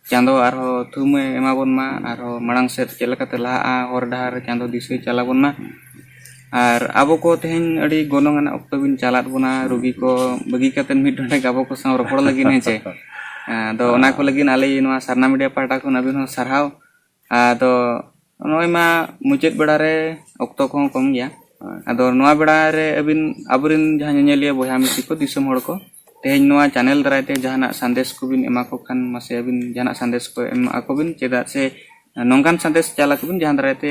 ᱪᱟᱸᱫᱚ ᱟᱨᱦᱚᱸ ᱛᱷᱩᱢᱮ ᱮᱢᱟ ᱵᱚᱱ ᱢᱟ, ᱟᱨᱦᱚᱸ ᱢᱟᱲᱟᱝ ᱥᱮᱫ ᱪᱮᱫ ᱞᱮᱠᱟᱛᱮ ᱞᱟᱦᱟᱜᱼᱟ, ᱦᱚᱨ ᱰᱟᱦᱟᱨ ᱨᱮ ᱪᱟᱸᱫᱚ ᱫᱤᱥᱟᱹᱭ ᱪᱟᱞᱟ ᱵᱚᱱ ᱢᱟ᱾ ᱟᱨ ᱟᱵᱚ ᱠᱚ ᱛᱮᱦᱮᱧ ᱟᱹᱰᱤ ᱜᱚᱱᱚᱝ ᱟᱱᱟᱜ ᱚᱠᱛᱚ ᱵᱤᱱ ᱪᱟᱞᱟᱫ ᱵᱚᱱᱟ, ᱨᱩᱜᱤ ᱠᱚ ᱵᱟᱹᱜᱤ ᱠᱟᱛᱮ ᱢᱤᱫ ᱰᱚᱸᱰᱮᱠ ᱟᱵᱚ ᱠᱚ ᱥᱟᱶ ᱨᱚᱯᱚᱲ ᱞᱟᱹᱜᱤᱫ, ᱦᱮᱸ ᱪᱮ? ᱟᱫᱚ ᱚᱱᱟ ᱠᱚ ᱞᱟᱹᱜᱤᱫ ᱟᱞᱮ ᱱᱚᱣᱟ ᱥᱟᱨᱱᱟ ᱢᱤᱰᱤᱭᱟ ᱯᱟᱦᱴᱟ ᱠᱷᱚᱱ ᱟᱹᱵᱤᱱ ᱦᱚᱸ ᱥᱟᱨᱦᱟᱣ᱾ ᱟᱫᱚ ᱱᱚᱜᱼᱚᱭ ᱢᱟ ᱢᱩᱪᱟᱹᱫ ᱵᱮᱲᱟ ᱨᱮ ᱚᱠᱛᱚ ᱠᱚᱦᱚᱸ ᱠᱚᱢ ᱜᱮᱭᱟ᱾ ᱦᱳᱭ᱾ ᱟᱫᱚ ᱱᱚᱣᱟ ᱵᱮᱲᱟ ᱨᱮ ᱟᱹᱵᱤᱱ ᱟᱵᱚᱨᱮᱱ ᱡᱟᱦᱟᱸ ᱧᱮᱧᱮᱞᱤᱭᱟᱹ ᱵᱚᱭᱦᱟ ᱢᱤᱥᱤ ᱠᱚ, ᱫᱤᱥᱚᱢ ᱦᱚᱲ ᱠᱚ, ᱛᱮᱦᱮᱧ ᱱᱚᱣᱟ ᱪᱮᱱᱮᱞ ᱫᱟᱨᱟᱭ ᱛᱮ ᱡᱟᱦᱟᱱᱟᱜ ᱥᱟᱸᱫᱮᱥ ᱠᱚᱵᱤᱱ ᱮᱢᱟ ᱠᱚ ᱠᱷᱟᱱ, ᱢᱟᱥᱮ ᱟᱹᱵᱤᱱ ᱡᱟᱦᱟᱱᱟᱜ ᱥᱟᱸᱫᱮᱥ ᱠᱚ ᱮᱢ ᱟᱠᱚ ᱵᱤᱱ, ᱪᱮᱫᱟᱜ ᱥᱮ ᱱᱚᱝᱠᱟᱱ ᱥᱟᱸᱫᱮᱥ ᱪᱟᱞ ᱟᱠᱚ ᱵᱤᱱ ᱡᱟᱦᱟᱸ ᱫᱟᱨᱟᱭ ᱛᱮ,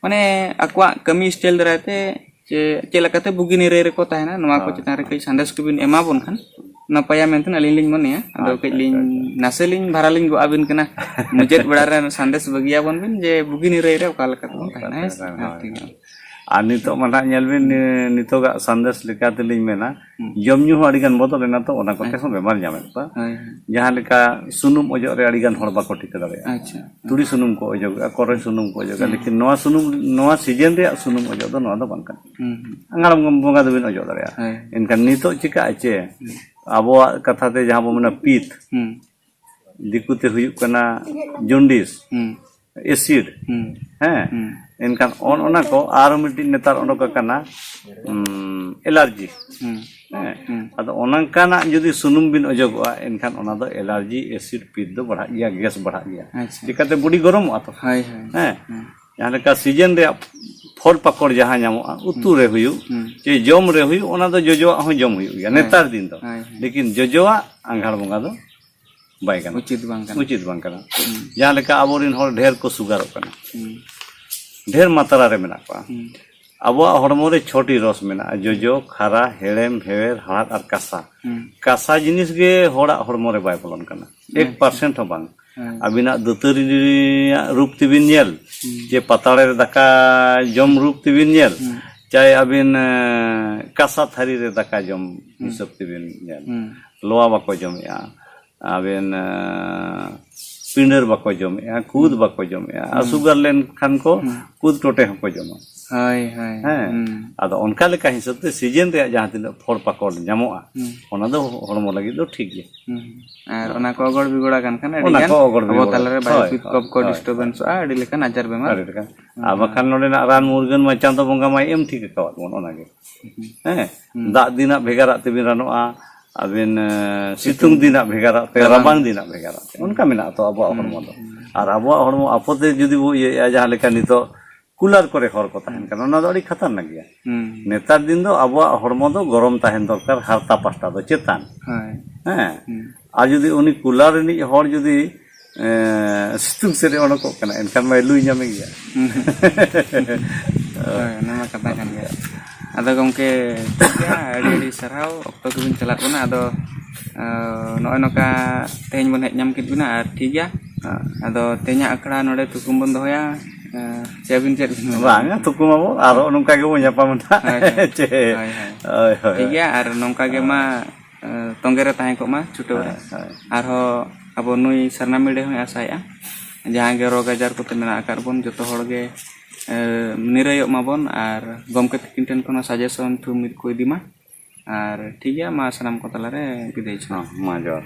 ᱢᱟᱱᱮ, ᱟᱠᱚᱣᱟᱜ ᱠᱟᱹᱢᱤ ᱥᱴᱟᱭᱤᱞ ᱫᱟᱨᱟᱭ ᱛᱮ ᱪᱮ ᱪᱮᱫ ᱞᱮᱠᱟᱛᱮ ᱵᱩᱜᱤ ᱱᱤᱨᱟᱹᱭ ᱨᱮᱠᱚ ᱛᱟᱦᱮᱱᱟ, ᱱᱚᱣᱟ ᱠᱚ ᱦᱳᱭ᱾ ᱪᱮᱛᱟᱱ ᱨᱮ ᱠᱟᱹᱡ ᱥᱟᱸᱫᱮᱥ ᱠᱚᱵᱤᱱ ᱮᱢᱟ ᱵᱚᱱ ᱠᱷᱟᱱ ᱱᱟᱯᱟᱭᱟ ᱢᱮᱱᱛᱮ ᱟᱹᱞᱤᱧ ᱞᱤᱧ ᱢᱚᱱᱮᱭᱟ᱾ ᱟᱫᱚ ᱟᱪᱪᱷᱟ, ᱠᱟᱹᱡ ᱞᱤᱧ ᱟᱪᱪᱷᱟ, ᱟᱪᱪᱷᱟ᱾ ᱱᱟᱥᱮ ᱞᱤᱧ ᱵᱷᱟᱨᱟ ᱞᱤᱧ ᱜᱚᱜ ᱟᱹᱵᱤᱱ ᱠᱟᱱᱟ, ᱢᱩᱪᱟᱹᱫ ᱵᱮᱲᱟ ᱨᱮ ᱥᱟᱸᱫᱮᱥ ᱵᱟᱹᱜᱤᱭᱟᱵᱚᱱ ᱵᱤᱱ ᱡᱮ ᱵᱩᱜᱤ ᱱᱤᱨᱟᱹᱭ ᱨᱮ ᱚᱠᱟ ᱞᱮᱠᱟ ᱛᱮᱵᱚᱱ ᱛᱟᱦᱮᱱᱟ, ᱦᱮᱸ ᱥᱮ? ᱦᱳᱭ, ᱦᱳᱭ, ᱦᱳᱭ᱾ ᱟᱨ ᱱᱤᱛᱚᱜ ᱢᱟ ᱱᱟᱦᱟᱜ ᱧᱮᱞ ᱵᱤᱱ, ᱱᱤ-, ᱱᱤᱛᱚᱜᱟᱜ ᱥᱟᱸᱫᱮᱥ ᱞᱮᱠᱟ ᱛᱮᱞᱤᱧ ᱢᱮᱱᱟ, ᱦᱩᱸ᱾ ᱡᱚᱢ ᱧᱩ ᱦᱚᱸ ᱟᱹᱰᱤ ᱜᱟᱱ ᱵᱚᱫᱚᱞ ᱮᱱᱟ, ᱛᱚ ᱚᱱᱟ ᱠᱚᱛᱮ ᱦᱮᱸ᱾ ᱦᱚᱸ ᱵᱮᱢᱟᱨ ᱧᱟᱢᱮᱫ ᱠᱚᱣᱟ᱾ ᱦᱳᱭ, ᱦᱳᱭ᱾ ᱡᱟᱦᱟᱸ ᱞᱮᱠᱟ ᱥᱩᱱᱩᱢ ᱚᱡᱚᱜ ᱨᱮ ᱟᱹᱰᱤ ᱜᱟᱱ ᱦᱚᱲ ᱵᱟᱠᱚ ᱴᱷᱤᱠᱟᱹ ᱫᱟᱲᱮᱭᱟᱜᱼᱟ᱾ ᱟᱪᱪᱷᱟ᱾ ᱛᱩᱲᱤ ᱥᱩᱱᱩᱢ ᱠᱚ ᱚᱡᱚᱜᱮᱜᱼᱟ, ᱠᱚᱨᱚᱭ ᱥᱩᱱᱩᱢ ᱠᱚ ᱚᱡᱚᱜᱮᱜᱼᱟ, ᱦᱩᱸ᱾ ᱞᱮᱠᱤᱱ ᱱᱚᱣᱟ ᱥᱩᱱᱩᱢ, ᱱᱚᱣᱟ ᱥᱤᱡᱮᱱ ᱨᱮᱭᱟᱜ ᱥᱩᱱᱩᱢ ᱚᱡᱚᱜ ᱫᱚ ᱱᱚᱣᱟ ᱫᱚ ᱵᱟᱝ ᱠᱟᱱᱟ᱾ ᱦᱩᱸ, ᱦᱩᱸ᱾ ᱟᱸᱜᱷᱟᱲ ᱵᱚᱸᱜᱟ ᱫᱚᱵᱤᱱ ᱚᱡᱚᱜ ᱫᱟᱲᱮᱭᱟᱜᱼᱟ᱾ ᱦᱳᱭ᱾ ᱮᱱᱠᱷᱟᱱ ᱱᱤᱛᱚᱜ ᱪᱤᱠᱟᱹᱜᱼᱟ ᱪᱮ, ᱦᱩᱸ᱾ ᱟᱵᱚᱣᱟᱜ ᱠᱟᱛᱷᱟ ᱛᱮ ᱡᱟᱦᱟᱸ ᱵᱚ ᱢᱮᱱᱟ ᱯᱤᱛ, ᱦᱩᱸ᱾ ᱫᱤᱠᱩ ᱛᱮ ᱦᱩᱭᱩᱜ ᱠᱟᱱᱟ ᱡᱚᱱᱰᱤᱥ, ᱦᱩᱸ᱾ ᱮᱥᱤᱰ, ᱦᱩᱸ᱾ ᱦᱮᱸ? ᱦᱩᱸ᱾ ᱮᱱᱠᱷᱟᱱ ᱚᱱ-, ᱚᱱᱟ ᱠᱚ ᱟᱨᱦᱚᱸ ᱢᱤᱫᱴᱤᱡ ᱱᱮᱛᱟᱨ ᱚᱰᱚᱠ ᱟᱠᱟᱱᱟ, ᱩᱸ, ᱮᱞᱟᱨᱡᱤ᱾ ᱦᱩᱸ᱾ ᱦᱮᱸ? ᱦᱩᱸ᱾ ᱟᱫᱚ ᱚᱱᱠᱟᱱᱟᱜ ᱡᱩᱫᱤ ᱥᱩᱱᱩᱢ ᱵᱤᱱ ᱚᱡᱚᱜᱚᱜᱼᱟ, ᱮᱱᱠᱷᱟᱱ ᱚᱱᱟ ᱫᱚ ᱮᱞᱟᱨᱡᱤ, ᱮᱥᱤᱰ, ᱯᱤᱛ ᱫᱚ ᱵᱟᱲᱦᱟᱜ ᱜᱮᱭᱟ, ᱜᱮᱥ ᱵᱟᱲᱦᱟᱜ ᱜᱮᱭᱟ᱾ ᱟᱪᱪᱷᱟ᱾ ᱪᱤᱠᱟᱹᱛᱮ ᱵᱚᱰᱤ ᱜᱚᱨᱚᱢᱚᱜᱼᱟ ᱛᱚ᱾ ᱦᱳᱭ, ᱦᱳᱭ᱾ ᱦᱮᱸ? ᱦᱩᱸ᱾ ᱡᱟᱦᱟᱸ ᱞᱮᱠᱟ ᱥᱤᱡᱮᱱ ᱨᱮᱭᱟᱜ ᱯᱷᱚᱞ ᱯᱟᱠᱚᱲ ᱡᱟᱦᱟᱸ ᱧᱟᱢᱚᱜᱼᱟ, ᱩᱛᱩ ᱦᱩᱸ᱾ ᱨᱮ ᱦᱩᱭᱩᱜ, ᱦᱩᱸ᱾ ᱪᱮ ᱡᱚᱢ ᱨᱮ ᱦᱩᱭᱩᱜ, ᱚᱱᱟ ᱫᱚ ᱡᱚᱡᱚᱣᱟᱜ ᱦᱚᱸ ᱡᱚᱢ ᱦᱩᱭᱩᱜ ᱜᱮᱭᱟ ᱦᱳᱭ᱾ ᱱᱮᱛᱟᱨ ᱫᱤᱱ ᱫᱚ᱾ ᱦᱳᱭ, ᱦᱳᱭ᱾ ᱞᱮᱠᱤᱱ ᱡᱚᱡᱚᱣᱟᱜ ᱟᱸᱜᱷᱟᱲ ᱵᱚᱸᱜᱟ ᱫᱚ ᱵᱟᱭ ᱜᱟᱱᱚᱜᱼᱟ᱾ ᱩᱪᱤᱛ ᱵᱟᱝ ᱠᱟᱱᱟ᱾ ᱩᱪᱤᱛ ᱵᱟᱝ ᱠᱟᱱᱟ᱾ ᱦᱩᱸ᱾ ᱡᱟᱦᱟᱸ ᱞᱮᱠᱟ ᱟᱵᱚᱨᱮᱱ ᱦᱚᱲ ᱰᱷᱮᱨ ᱠᱚ ᱥᱩᱜᱟᱨᱚᱜ ᱠᱟᱱᱟ, ᱦᱩᱸ᱾ ᱰᱷᱮᱨ ᱢᱟᱛᱨᱟ ᱨᱮ ᱢᱮᱱᱟᱜ ᱠᱚᱣᱟ᱾ ᱦᱩᱸ᱾ ᱟᱵᱚᱣᱟᱜ ᱦᱚᱲᱢᱚ ᱨᱮ ᱪᱷᱚᱴᱤ ᱨᱚᱥ ᱢᱮᱱᱟᱜᱼᱟ, ᱡᱚᱡᱚ, ᱠᱷᱟᱨᱟ, ᱦᱮᱲᱮᱢ, ᱦᱮᱣᱮᱨ, ᱦᱟᱲᱦᱟᱫ ᱟᱨ ᱠᱟᱥᱟ᱾ ᱦᱩᱸ᱾ ᱠᱟᱥᱟ ᱡᱤᱱᱤᱥ ᱜᱮ ᱦᱚᱲᱟᱜ ᱦᱚᱲᱢᱚ ᱨᱮ ᱵᱟᱭ ᱵᱚᱞᱚᱱ ᱠᱟᱱᱟ, ᱮᱠ ᱟᱪᱪᱷᱟ᱾ ᱯᱟᱨᱥᱮᱱᱴ ᱦᱚᱸ ᱵᱟᱝ᱾ ᱦᱮᱸ᱾ ᱟᱹᱵᱤᱱᱟᱜ ᱫᱟᱹᱛᱟᱹᱨᱤ ᱨᱮᱭᱟᱜ ᱨᱩᱯ ᱛᱮᱵᱤᱱ ᱧᱮᱞ, ᱦᱩᱸ᱾ ᱡᱮ ᱯᱟᱛᱲᱟ ᱨᱮ ᱫᱟᱠᱟ ᱡᱚᱢ ᱨᱩᱯ ᱛᱮᱵᱤᱱ ᱧᱮᱞ, ᱦᱩᱸ᱾ ᱪᱟᱭ ᱟᱹᱵᱤᱱ ᱮ, ᱠᱟᱸᱥᱟ ᱛᱷᱟᱹᱨᱤ ᱨᱮ ᱫᱟᱠᱟ ᱡᱚᱢ ᱦᱤᱥᱟᱹᱵ ᱛᱮᱵᱤᱱ ᱧᱮᱞ, ᱦᱩᱸ᱾ ᱞᱚᱣᱟ ᱵᱟᱠᱚ ᱡᱚᱢᱮᱜᱼᱟ, ᱟᱹᱵᱤᱱ ᱮ, ᱯᱤᱸᱰᱟᱹᱨ ᱵᱟᱠᱚ ᱡᱚᱢᱮᱜᱼᱟ, ᱠᱩᱫ ᱵᱟᱠᱚ ᱡᱚᱢᱮᱜᱼᱟ, ᱟᱨ ᱦᱩᱸ᱾ ᱥᱩᱜᱟᱨ ᱞᱮᱱᱠᱷᱟᱱ ᱠᱚ ᱦᱩᱸ᱾ ᱠᱩᱫ ᱴᱚᱴᱮ ᱦᱚᱸᱠᱚ ᱡᱚᱢᱟ᱾ ᱦᱳᱭ, ᱦᱳᱭ᱾ ᱦᱮᱸ, ᱦᱩᱸ᱾ ᱟᱫᱚ ᱚᱱᱠᱟ ᱞᱮᱠᱟ ᱦᱤᱥᱟᱹᱵ ᱛᱮ ᱥᱤᱡᱮᱱ ᱨᱮᱭᱟᱜ ᱡᱟᱦᱟᱸ ᱛᱤᱱᱟᱹᱜ ᱯᱷᱚᱞ ᱯᱟᱠᱚᱲ ᱧᱟᱢᱚᱜᱼᱟ, ᱦᱩᱸ᱾ ᱚᱱᱟ ᱫᱚ ᱦᱚᱲᱢᱚ ᱞᱟᱹᱜᱤᱫ ᱫᱚ ᱴᱷᱤᱠ ᱜᱮᱭᱟ᱾ ᱦᱩᱸ᱾ ᱟᱨ ᱚᱱᱟ ᱠᱚ ᱚᱜᱚᱲ ᱵᱤᱜᱚᱲ ᱟᱠᱟᱱ ᱠᱷᱟᱱ ᱟᱹᱰᱤ ᱚᱱᱟ ᱜᱟᱱ ᱠᱚ ᱚᱜᱚᱲ ᱟᱵᱚ ᱵᱤᱜᱚᱲ᱾ ᱛᱟᱞᱟᱨᱮ ᱵᱟᱭᱩ ᱦᱳᱭ, ᱠᱚᱯ ᱦᱳᱭ, ᱠᱚ ᱦᱳᱭ, ᱰᱤᱥᱴᱟᱨᱵᱮᱱᱥᱚᱜᱼᱟ, ᱟᱹᱰᱤ ᱞᱮᱠᱟᱱ ᱟᱡᱟᱨ ᱵᱮᱢᱟᱨ᱾ ᱟᱹᱰᱤ ᱞᱮᱠᱟᱱ᱾ ᱟᱨ ᱦᱩᱸ᱾ ᱵᱟᱠᱷᱟᱱ ᱱᱚᱰᱮᱱᱟᱜ ᱨᱟᱱ ᱢᱩᱨᱜᱟᱹᱱ ᱢᱟ ᱪᱟᱸᱫᱚ ᱵᱚᱸᱜᱟ ᱢᱟᱭ ᱮᱢ ᱴᱷᱤᱠ ᱟᱠᱟᱣᱟᱫ ᱵᱚᱱ ᱚᱱᱟᱜᱮ᱾ ᱦᱩᱸ᱾ ᱦᱮᱸ, ᱦᱩᱸ᱾ ᱫᱟᱜ ᱫᱤᱱᱟᱜ ᱵᱷᱮᱜᱟᱨᱟᱜ ᱛᱮᱵᱤᱱ ᱨᱟᱱᱚᱜᱼᱟ, ᱟᱹᱵᱤᱱ ᱮ, ᱥᱤᱛᱩᱝ ᱥᱤᱛᱩᱝ ᱫᱤᱱᱟᱜ ᱵᱷᱮᱜᱟᱨᱟᱜ ᱛᱮ, ᱨᱟᱵᱟᱝ ᱨᱟᱵᱟᱝ ᱫᱤᱱᱟᱜ ᱵᱷᱮᱜᱟᱨᱟᱜ ᱛᱮ, ᱚᱱᱠᱟ ᱢᱮᱱᱟᱜᱼᱟ ᱛᱚ ᱟᱵᱚᱣᱟᱜ ᱦᱩᱸ, ᱦᱚᱲᱢᱚ ᱫᱚ᱾ ᱦᱩᱸ᱾ ᱟᱨ ᱟᱵᱚᱣᱟᱜ ᱦᱚᱲᱢᱚ ᱟᱯᱚᱛᱮ ᱡᱩᱫᱤ ᱵᱚ ᱤᱭᱟᱹᱭᱟ, ᱡᱟᱦᱟᱸ ᱞᱮᱠᱟ ᱱᱤᱛᱚᱜ ᱠᱩᱞᱟᱨ ᱠᱚᱨᱮ ᱦᱚᱲ ᱠᱚ ᱛᱟᱦᱮᱱ ᱠᱟᱱᱟ, ᱚᱱᱟ ᱫᱚ ᱟᱹᱰᱤ ᱠᱷᱟᱛᱟᱨᱱᱟᱠ ᱜᱮᱭᱟ᱾ ᱦᱩᱸ᱾ ᱱᱮᱛᱟᱨ ᱫᱤᱱ ᱫᱚ ᱟᱵᱚᱣᱟᱜ ᱦᱚᱲᱢᱚ ᱫᱚ ᱜᱚᱨᱚᱢ ᱛᱟᱦᱮᱱ ᱫᱚᱨᱠᱟᱨ, ᱦᱟᱨᱛᱟ ᱯᱟᱦᱴᱟ ᱫᱚ ᱪᱮᱛᱟᱱ᱾ ᱦᱳᱭ᱾ ᱦᱮᱸ᱾ ᱦᱩᱸ᱾ ᱟᱨ ᱡᱩᱫᱤ ᱩᱱᱤ ᱠᱩᱞᱟᱨ ᱨᱤᱱᱤᱡ ᱦᱚᱲ ᱡᱩᱫᱤ, ᱮ, ᱥᱤᱛᱩᱝ ᱥᱮᱫ ᱮ ᱚᱰᱚᱠᱚᱜ ᱠᱟᱱᱟ, ᱮᱱᱠᱷᱟᱱ ᱢᱟᱭ ᱞᱩᱭ ᱧᱟᱢᱮ ᱜᱮᱭᱟ᱾ ᱦᱩᱸ᱾ ᱦᱳᱭ, ᱚᱱᱟ ᱢᱟ ᱠᱟᱛᱷᱟ ᱠᱟᱱ ᱜᱮᱭᱟ᱾ ᱟᱫᱚ ᱜᱚᱢᱠᱮ, ᱴᱷᱤᱠ ᱜᱮᱭᱟ, ᱟᱹᱰᱤ ᱟᱹᱰᱤ ᱥᱟᱨᱦᱟᱣ, ᱚᱠᱛᱚ ᱜᱮᱵᱤᱱ ᱪᱟᱞᱟᱜ ᱠᱟᱱᱟ᱾ ᱟᱫᱚ, ᱮ, ᱱᱚᱜᱼᱚᱭ ᱱᱚᱝᱠᱟ ᱛᱮᱦᱮᱧ ᱵᱚᱱ ᱦᱮᱡ ᱧᱟᱢ ᱠᱮᱫ ᱵᱤᱱᱟ, ᱟᱨ ᱴᱷᱤᱠ ᱜᱮᱭᱟ᱾ ᱦᱮᱸ᱾ ᱟᱫᱚ ᱛᱮᱦᱮᱧᱟᱜ ᱟᱠᱷᱲᱟ ᱱᱚᱰᱮ ᱛᱷᱩᱠᱩᱢ ᱵᱚᱱ ᱫᱚᱦᱚᱭᱟ᱾ ᱮ, ᱪᱮᱫ ᱵᱤᱱ ᱪᱮᱫ ᱵᱤᱱ ᱢᱮᱱᱟ? ᱵᱟᱝᱟ, ᱛᱷᱩᱠᱩᱢ ᱟᱵᱚ, ᱟᱨᱚ ᱱᱚᱝᱠᱟ ᱜᱮᱵᱚᱱ ᱧᱟᱯᱟᱢᱟ ᱱᱟᱦᱟᱜ᱾ ᱦᱳᱭ, ᱦᱳᱭ᱾ ᱪᱮ? ᱦᱳᱭ, ᱦᱳᱭ᱾ ᱦᱳᱭ, ᱦᱳᱭ᱾ ᱴᱷᱤᱠ ᱜᱮᱭᱟ, ᱟᱨ ᱱᱚᱝᱠᱟ ᱜᱮ ᱢᱟ, ᱮ, ᱛᱚᱸᱜᱮ ᱨᱮ ᱛᱟᱦᱮᱸ ᱠᱚᱜ ᱢᱟ ᱪᱷᱩᱴᱟᱹᱣ ᱨᱮ᱾ ᱦᱳᱭ, ᱦᱳᱭ᱾ ᱟᱨᱦᱚᱸ ᱟᱵᱚ ᱱᱩᱭ ᱥᱟᱨᱱᱟ ᱢᱤᱰᱤᱭᱟ ᱦᱚᱸᱭ ᱟᱥᱟᱭᱮᱫᱼᱟ, ᱡᱟᱦᱟᱸ ᱜᱮ ᱨᱳᱜᱽ ᱟᱡᱟᱨ ᱠᱚᱛᱮ ᱢᱮᱱᱟᱜ ᱟᱠᱟᱫ ᱵᱚᱱ, ᱡᱚᱛᱚ ᱦᱚᱲ ᱜᱮ, ᱮ, ᱱᱤᱨᱟᱹᱭᱚᱜ ᱢᱟᱵᱚᱱ ᱟᱨ ᱜᱚᱢᱠᱮ ᱛᱟᱹᱠᱤᱱ ᱴᱷᱮᱱ ᱠᱷᱚᱱ ᱦᱚᱸ ᱥᱟᱡᱮᱥᱚᱱ ᱛᱷᱨᱩ ᱢᱤᱫ ᱠᱚ ᱤᱫᱤ ᱢᱟ᱾ ᱟᱨ ᱴᱷᱤᱠ ᱜᱮᱭᱟ, ᱢᱟ ᱥᱟᱱᱟᱢ ᱠᱚ ᱛᱟᱞᱟᱨᱮ ᱵᱤᱫᱟᱹᱭ ᱡᱚᱦᱟᱨ᱾ ᱦᱚᱸ, ᱢᱟ ᱡᱚᱦᱟᱨ᱾